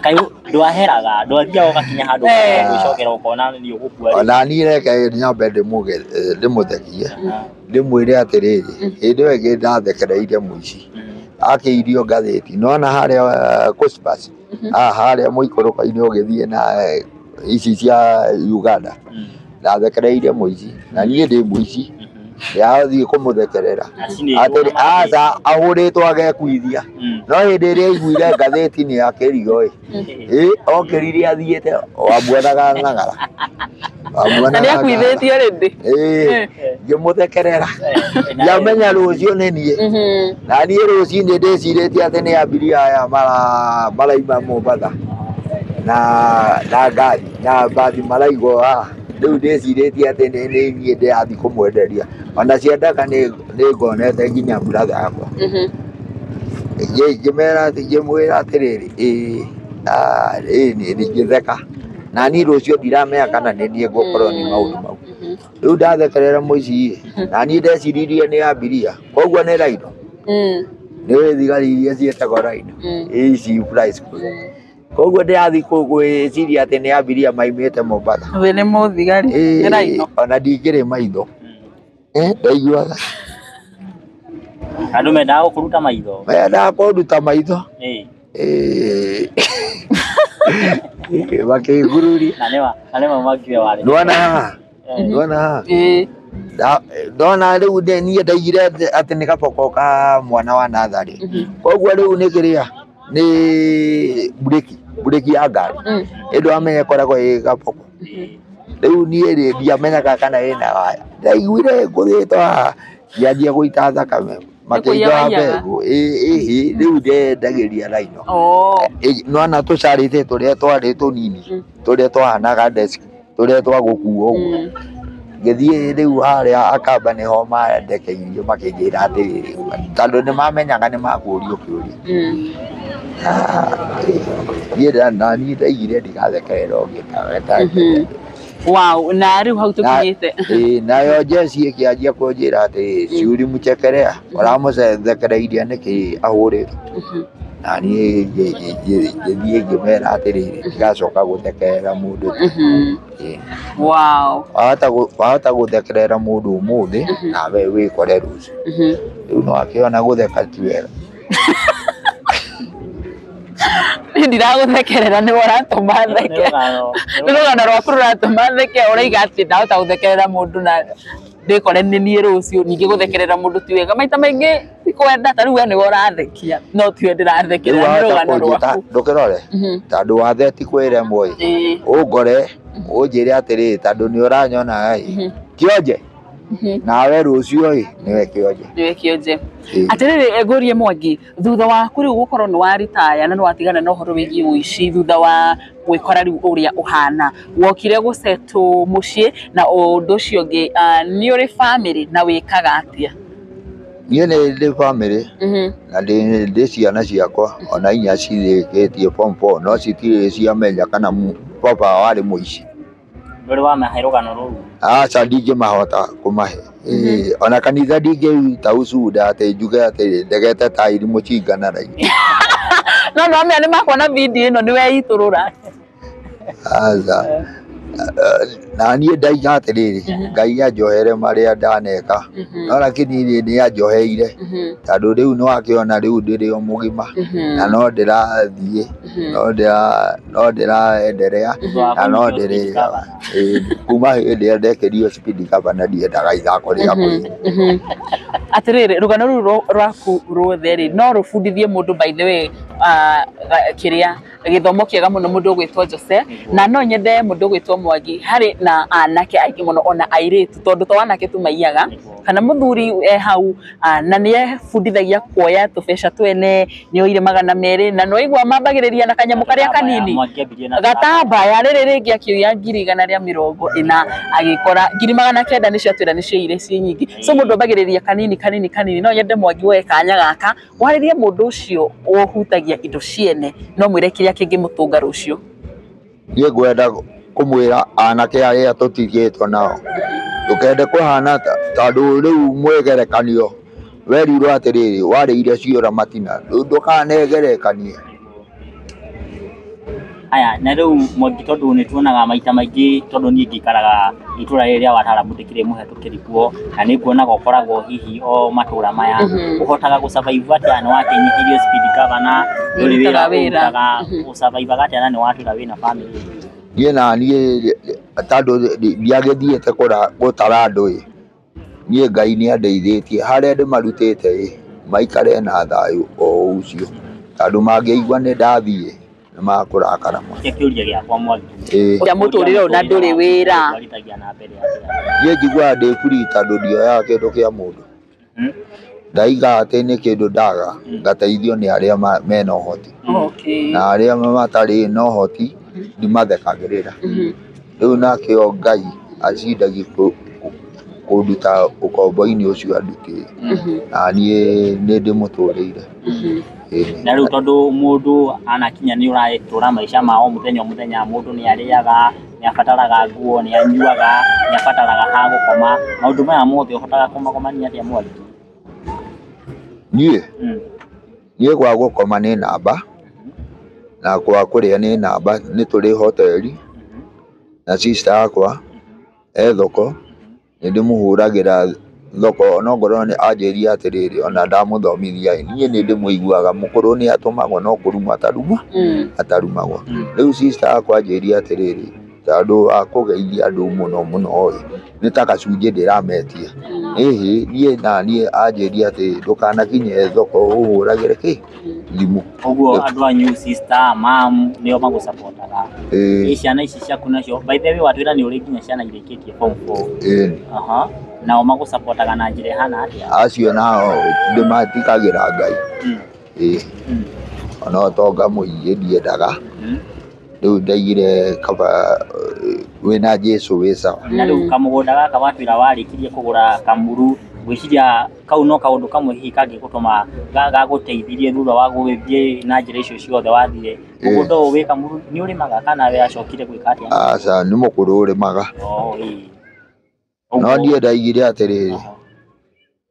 kaĩ ndwaheraga, ndwathiaga ũgakinya handũ gwĩcokera ũkona nĩ ũgũkua? Ona niĩ reke nyambe ndĩmũthekie, ndĩmwĩre atĩrĩrĩ, hĩndĩ ĩyo ĩngĩ ndathekereire mũici, Akĩirio ngathĩti nona harĩa Cospas harĩa mũikũrũko-inĩ ũgĩthiĩ na ici cia Uganda ndathekereire mũici na niĩ ndĩ mũici yathiĩ kũmũthekerera atĩrĩ aca ahũrĩtwo agekuithia no hĩndĩ ĩrĩa aiguire ngathĩti nĩ akĩrio ĩ okĩrire athiĩte wamuonaga nagara na nĩ akuithĩtie rĩndĩ ngĩmũthekerera ndiamenya rũciũ nĩ niĩ na niĩ rũcinĩ ndĩcirĩtie atĩ nĩ abiria aya maraima Mombatha na ngari na mbathi maraigwo haha rĩu ndĩcirĩtie atĩ nĩ niĩ ndĩrathiĩ kũmwenderia ona ciendaka nĩ ngonete nginya brother yakwa ngĩmera ngĩmwĩra atĩrĩrĩ ĩĩ ngĩtheka na niĩ rũciũ ndiramenya kana nĩ niĩ ngũkorwo nĩ maũndũ mau rĩu ndathekerera mũici na niĩ ndeciririe nĩ abiria koguo nĩ raino nĩ thigari iria ciĩtagwo raino ici price koguo ndĩrathiĩ gwĩciria atĩ nĩ abiria maimĩte Mombatha we nĩ mũthigari nĩ raino ona ndingĩrĩ maitho ndaiguaga andũ mendaga gũkũruta maitho mendaga kũnduta maitho makĩngururia na nĩ mangire warĩ nĩwona haha nĩwona haha ndona rĩu niĩ ndaigire atĩ nĩ kaboko ka mwana wa natharĩ koguo rĩu nĩ kĩrĩa nĩ mburĩki ya ngari ĩndũ amenya ĩkoragwo ĩ kaboko rĩu niĩ rĩ ndiamenyaga kana ĩna waya ndaiguire ngũthĩtwo haha ngĩanjia gũita thakame makĩnjoha mbegũ ĩhĩ rĩu ndendagĩria raino nĩwona tũcarĩte tũrĩa twarĩ tũnini tũrĩa twahanaga desk tũrĩa twa gũkuo ũguo ngĩthiĩ rĩu harĩa Akamba nĩho mandekeirie makĩnjĩra atĩrĩrĩ tondũ nĩmamenyaga nĩmakũrio kĩũria niĩ na niĩ ndaigire ndigathekerera ũngĩ tawe. Wow, na rĩu hau tũkinyĩte nayo jeci ĩkĩanjia kũnjĩra atĩ ciuri mũchekerea ũramũthekereirie nĩkĩ ahũrĩtwo na niĩ ngĩthiĩ ngĩmera atĩrĩrĩ ndigacoka gũthekerera mũndũ. Wow, wahota gũthekerera mũndũ ũmũthĩ nawe wĩkore rũciũ rĩu no akĩona gũtheka ti wega. Niĩ ndiragũthekerera nĩwe ũratũma theke nĩ rũgano rwaku rũratũma theke ũraiga atĩ ndahota gũthekerera mũndũ na ndĩkore nĩ niĩ rũciũ ningĩ gũthekerera mũndũ ti wega maita maingĩ ti kwenda ta rĩu we nĩwe ũrathekia no tiwe ndĩrathekerera nĩ rũgano rwaku ndũkĩrore tondũ wathe ti kwĩremwo ĩ ũngore ũnjĩre atĩrĩrĩ tondũ nĩ ũranyona ĩ kĩonje nawe rũciũ ĩ nĩwe kĩonje nĩwe kĩonje. Atĩrĩrĩ ngũrie Mwangi thutha waku rĩu gũkorwo nĩ waritaya na nĩ watigana na ũhoro wĩgiĩ ũici thutha wa gwĩkora rĩu ũrĩa ũhana wokire gũcetũ mũciĩ na ũndũ ũcio ũngĩ nĩ ũrĩ bamĩrĩ na wĩkaga atĩa? Niĩ nĩ ndĩ bamĩrĩ na ndĩ ciana ciakwa ona inya cirĩkĩtie form 4 no citirĩ ciamenya kana baba warĩ mũici. Ndũrĩ wamahe rũgano rũu? Aca ndingĩmahota kũmahe ona kanitha ndingĩruta ucuda atĩ njuge atĩ ndegete tairi mũcinga na raini no nĩwamenya nĩmakuona video ĩno nĩweitũrũra. Aca na niĩ ndaiga atĩrĩrĩ Ngai anjohere marĩa ndaneka no lakini nĩ anjoheire tondũ rĩu nĩwakĩona rĩu ndĩrĩ o mũgima na no ndĩrathiĩ no ndĩraenderea na no ndĩrĩ kuma hĩndĩ ĩrĩa ndekĩrio speed governor ndiendaga ithako rĩa kũiya. Atĩrĩrĩ rũgano rũu rwaku ruothe rĩ no rũbundithie mũndũ by the way kĩrĩa gĩthomo kĩega mũno mũndũ ũgwĩtwo Jose na no nyende mũndũ ũgwĩtwo Mwangi harĩ na anake aingĩ mũno ona airĩtu tondũ to anake tu maiyaga kana mũthuri e hau na nĩ ebundithagia kuoya tũbeca twene nĩ oire 200 na nĩwaigua mambagĩrĩria na kanyamũ karĩa kanini gatambaya rĩrĩ rĩngĩ akĩoya 140 agĩkora 900 nĩcio atwĩra nĩcio ire ciĩ nyingĩ so mũndũ ambagĩrĩria kanini kanini kanini no nyende Mwangi woe kanya gaka warĩrie mũndũ ũcio ũhutagia indo ciene no mwĩre kĩrĩa kĩngĩmũtũnga rũciũ. Niĩ ngwenda kũmwĩra anake arĩa tũtigĩtwo nao ndũkende kũhana tondũ rĩu mwĩgerekanio werirwo atĩrĩrĩ warĩire ciũra matina ndũkanegerekanie. Aya na rĩu Mwangi tondũ nĩ tuonaga maita maingĩ tondũ niĩ ngĩikaraga itũra rĩrĩ rĩa Wataaramu ndĩkĩrĩ mũhetũkĩri kuo na nĩ nguonaga ũkoragwo hihi o matũra maya. Ũhotaga gũ-survive atĩa? Nĩ wakĩnyihirio speed governor, ndũrĩ wĩra Nĩũrutaga wĩra. ũrutaga, ũ-survive atĩa na nĩ watwĩra wĩna family? Niĩ na niĩ tondũ ndiagĩthiĩte gũtara andũ ĩ, niĩ Ngai nĩ andeithĩtie harĩa ndĩmarutĩte ĩ, maikare na thayũ o ũcio, tondũ mangĩigua nĩ ndathiĩ nĩ makũrakara mũno. Kĩa kĩũria gĩakwa Mwangi. Ĩĩ. Ũrĩa mũtũrĩre ũyũ na ndũrĩ wĩra. Twarithagia na mbere atĩa? Niĩ njiguaga ndĩ free tondũ ndioyaga kĩndũ kĩa mũndũ. Ndaiga atĩ nĩ kĩndũ ndaga ngateithio nĩ arĩa mena ũhoti. Okay. Na arĩa matarĩ na ũhoti ndimathekagĩrĩra. Rĩu nakĩo Ngai acindagia kũnduta ũkombo-inĩ ũcio andutĩte. Na niĩ nĩ ndĩmũtũrĩire. Na rĩu tondũ mũndũ anakinya nĩ ũratũra maica ma o mũthenya o mũthenya, mũndũ nĩ arĩaga, nĩ abataraga nguo, nĩ anyuaga, nĩ abataraga ha gũkoma, maũndũ maya mothe ũhotaga kũmagomania atĩa Mwangi? Niĩ? Niĩ gwa gũkoma nĩ namba, na gwa kũrĩa nĩ namba, nĩ tũrĩ hoteli, na sister yakwa e thoko, nĩ ndĩmũhũragĩra thoko, no ngorwo nĩ anjĩrire atĩrĩrĩ, ona ndamũthomithia ĩ, niĩ nĩ ndĩmũiguaga mũkũrũ nĩ atũmagwo no kũrumwo atarumagwo. Rĩu sister yakwa anjĩrire atĩrĩrĩ, tondũ wa kũgeithia andũ mũno mũno ĩ, nĩ ta gacunjĩ ndĩrametia. Ĩhĩ, niĩ na niĩ anjĩrire atĩ ndũkanakinye thoko ũhũragĩre kĩ thimũ. Ũguo andũ anyu sister, mam nĩo magũcapotaga. Ĩĩ. Ciana ici ciaku nacio, by the way watwĩra nĩ ũrĩ nginya ciana irĩkĩtie form 4. Ĩĩ. Aha. Nao magũcapotaga na njĩra ĩhana atĩa? Acio nao ndĩmatigagĩra Ngai. Ĩĩ. Ona ũtonga mũingĩ ndiendaga. Rĩu ndaigire kaba wĩna Jesũ wĩ sawa. Na rĩu kamũgũnda gaka watwĩra warĩkirie kũgũra Kamuru, ngwĩciria kau no kaũndũ kamwe hihi kangĩgũtũma gagũteithirie thutha wa gũgĩthiĩ na njĩra icio ciothe wathire. Mũgũnda ũyũ wĩ Kamuru nĩ ũrĩmaga kana we acokire gwĩka atĩa? Aca, nĩ mũkũrũ ũrĩmaga. Oh, ĩĩ. No niĩ ndaigire atĩrĩrĩ,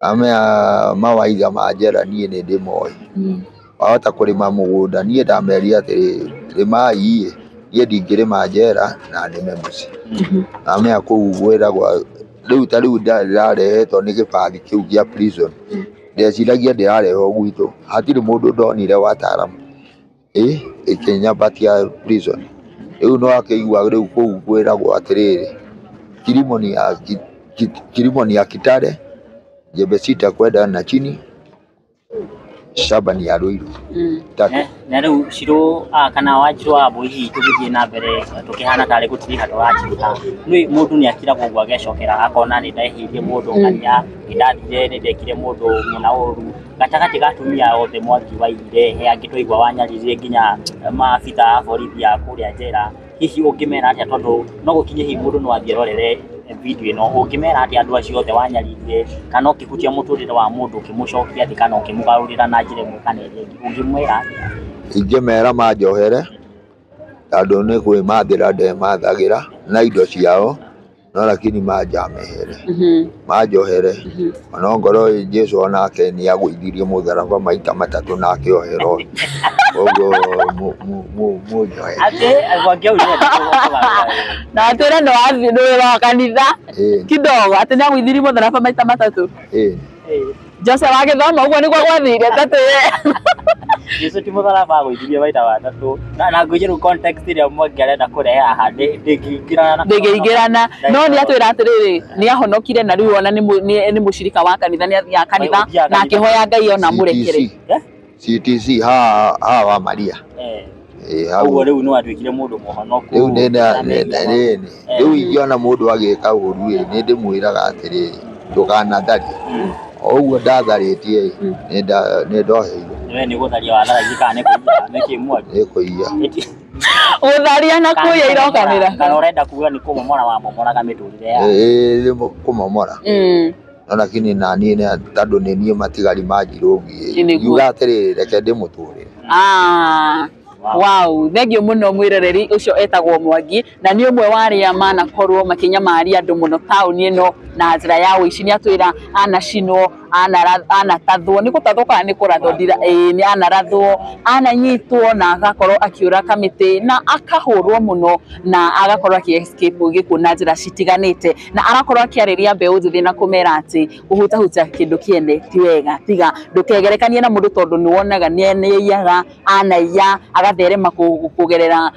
amea mawaitha ma njera niĩ nĩ ndĩmoĩ. Wahota kũrĩma mũgũnda, niĩ ndamerire atĩrĩrĩ, rĩmai ĩ, niĩ ndingĩrĩma njera na nĩme mũciĩ. Amea kũu gwĩragwo, rĩu ta rĩu ndĩrarehetwo nĩ gĩbathi kĩu kĩa prison. Ndeciragia ndĩrarehwo gwitũ, hatirĩ mũndũ ndonire wataaramu. Ĩ, ĩkĩnyambatia prison. Rĩu nĩwakĩigua rĩu kũu kwĩragwo atĩrĩrĩ, kilimo ni ya Kitale, jembe sita kwenda na chini, shamba ni ya Ruiru. Tatu. Na rĩu Shiro kana Wanjiru wa Wambui hihi tũgĩthiĩ na mbere tũkĩhana tarĩ gũtiriha tũratiriha, nĩ mũndũ nĩ akiraga ũguo agecokera akona nĩ ndehĩirie mũndũ ngania, nĩ ndathire nĩ ndekire mũndũ mũna ũru. Gatagatĩ ga atumia othe Mwangi waigire, he angĩ twaigua wanyaririre nginya maabitha a borithi a kũrĩa njera. Hihi ũngĩmera atĩa tondũ no gũkinye hihi mũndũ no athiĩ erorere video ĩno, ũngĩmera atĩa andũ acio othe wanyaririe kana ũkĩhutia mũtũrĩre wa mũndũ ũkĩmũcokia thĩ kana ũkĩmũgarũrĩra na njĩra ĩmwe kana ĩrĩa ĩngĩ, ũngĩmwĩra atĩa? Ingĩmera manjohere tondũ nĩ kwĩmathĩra ndemathagĩra na indo ciao, no lakini manjamehere, manjohere, ona ongorwo Jesũ onake nĩ agũithirie mũtharaba maita matatũ na akĩoherwo. Ũguo mũnjohere. Atĩ Mwangi augire atĩ kũgarũra. Na atwĩre nĩ wathiĩ nĩ wĩra wa kanitha kidogo atĩ nĩ agũithirie mũtharaba maita matatũ. Jose wa gĩthomo ũguo nĩguo gwathire tatwĩre. Jesũ ti mũtharaba agũithirie maita matatũ. Na ngwĩciria rĩu context ĩrĩa Mwangi arenda kũrehe haha ndĩngĩingĩrana. Ndĩngĩingĩrana. No nĩ atwĩra atĩrĩrĩ, nĩ ahonokire na rĩu ona nĩ mũcirika wa kanitha, nĩ athiaga kanitha na akĩhoya Ngai ona amũrekere. CTC haha wa Maria. Ũguo rĩu nĩ watuĩkire mũndũ mũhonoku. Rĩu rĩu ingĩona mũndũ agĩka ũru ĩ, nĩ ndĩmwĩraga atĩrĩrĩ, ndũkanatharie. O ũguo ndatharĩtie ĩ, nĩ ndoheirwo. We nĩ gũtharia watharagia kana nĩ kũiya? Nĩ kĩ Mwangi? Nĩ kũiya. Gũtharia na kũiya irokanĩra. Kana ũrenda kuga nĩ kũmomora wamomoraga mĩtũrĩre yaku? Ĩĩ, nĩ kũmomora. No lakini na niĩ tondũ nĩ niĩ matigari ma Njirũngi ĩ, ngiuga atĩrĩrĩ, reke ndĩmũtũrĩre. Wow, thengio muno mwiroreri ucio etagwo Mwangi na ni umwe wa aria manakorwo makinyamaria andu muno tauni ino na njira ya uici. Ni atwira anacinwo, anatathwo, ni gutathwo kana ni kurathwo ndira ni anarathwo, ananyitwo na agakorwo akiura kamiti na akahurwo muno na agakorwo aki escape gikuo na njira citiganite, na arakorwo akiarĩria mbeũ njĩthĩ na kũmera atĩ kũhutahuta kĩndũ kĩene ti wega, tiga ndũkegerekanie na mũndũ tondũ nĩ wonaga nĩ aiyaga, anaiya agatherema kũgerera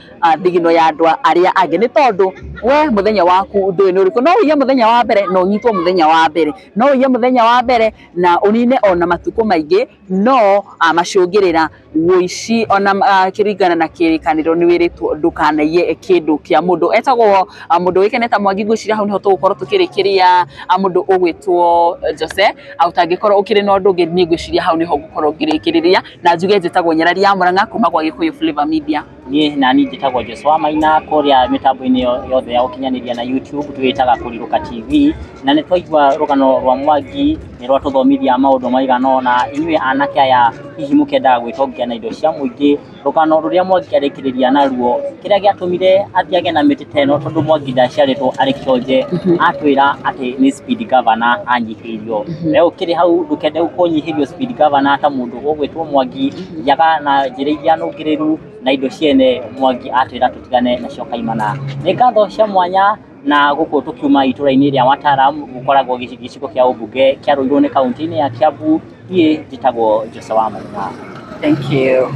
thigino ya andũ arĩa angĩ, nĩ tondũ we mũthenya waku ndũĩ nĩ ũrĩkũ. No ũiye mũthenya wa mbere na ũnyitwo mũthenya wa mbere, no ũiye mũthenya wa mbere na ũnine ona matukũ maingĩ, no macũngĩrĩra ũici ona kĩringana na kĩrĩkanĩro nĩ wĩrĩtwo ndũkanaiye kĩndũ kĩa mũndũ. Etagwo mũndũ ũĩkaine ta Mwangi. Ngwĩciria hau nĩho tũgũkorwo tũkĩrĩkĩria mũndũ ũgwĩtwo Jose. Ũtangĩkorwo ũkĩrĩ na ũndũ ũngĩ, niĩ ngwĩciria hau nĩho ngũkorwo ngĩrĩkĩrĩria na njuge njĩtagwo Nyarari ya Mũrang'a kuma gwa Gĩkũyũ Flavor Media. Niĩ nani njĩtagwo Joshua Maina, kũrĩa mĩtambo-inĩ yothe ya ũkinyanĩria na YouTube twĩtaga Kũrirũka TV, na nĩ twaigua rũgano rwa Mwangi nĩ rwatũthomithia maũndũ maigana ũna. Inyuĩ anake aya hihi mũkendaga gwĩtongia na indo cia mũingĩ, rũgano rũrĩa Mwangi arĩkĩrĩria naruo kĩrĩa gĩatũmire athiage na mĩtĩ ta ĩno, tondũ Mwangi ndaciarĩtwo arĩ kĩonje, atwĩra atĩ nĩ speed governor anyihĩirio. We ũkĩrĩ hau ndũkende kũnyihĩrio speed governor ta mũndũ ũgwĩtwo Mwangi, yaga na njĩra iria nũngĩrĩru na indo ciene Mwangi atwĩra tũtigane nacio kaimana. Nĩ ngatho cia mwanya na gũkũ tũkiuma itũra-inĩ rĩa Wataram, gũkoragwo gĩcigo kĩa ũmbunge kĩa Ruiru nĩ kaunti-inĩ ya Kiambu. Niĩ njĩtagwo Jose wa Maina. Thank you.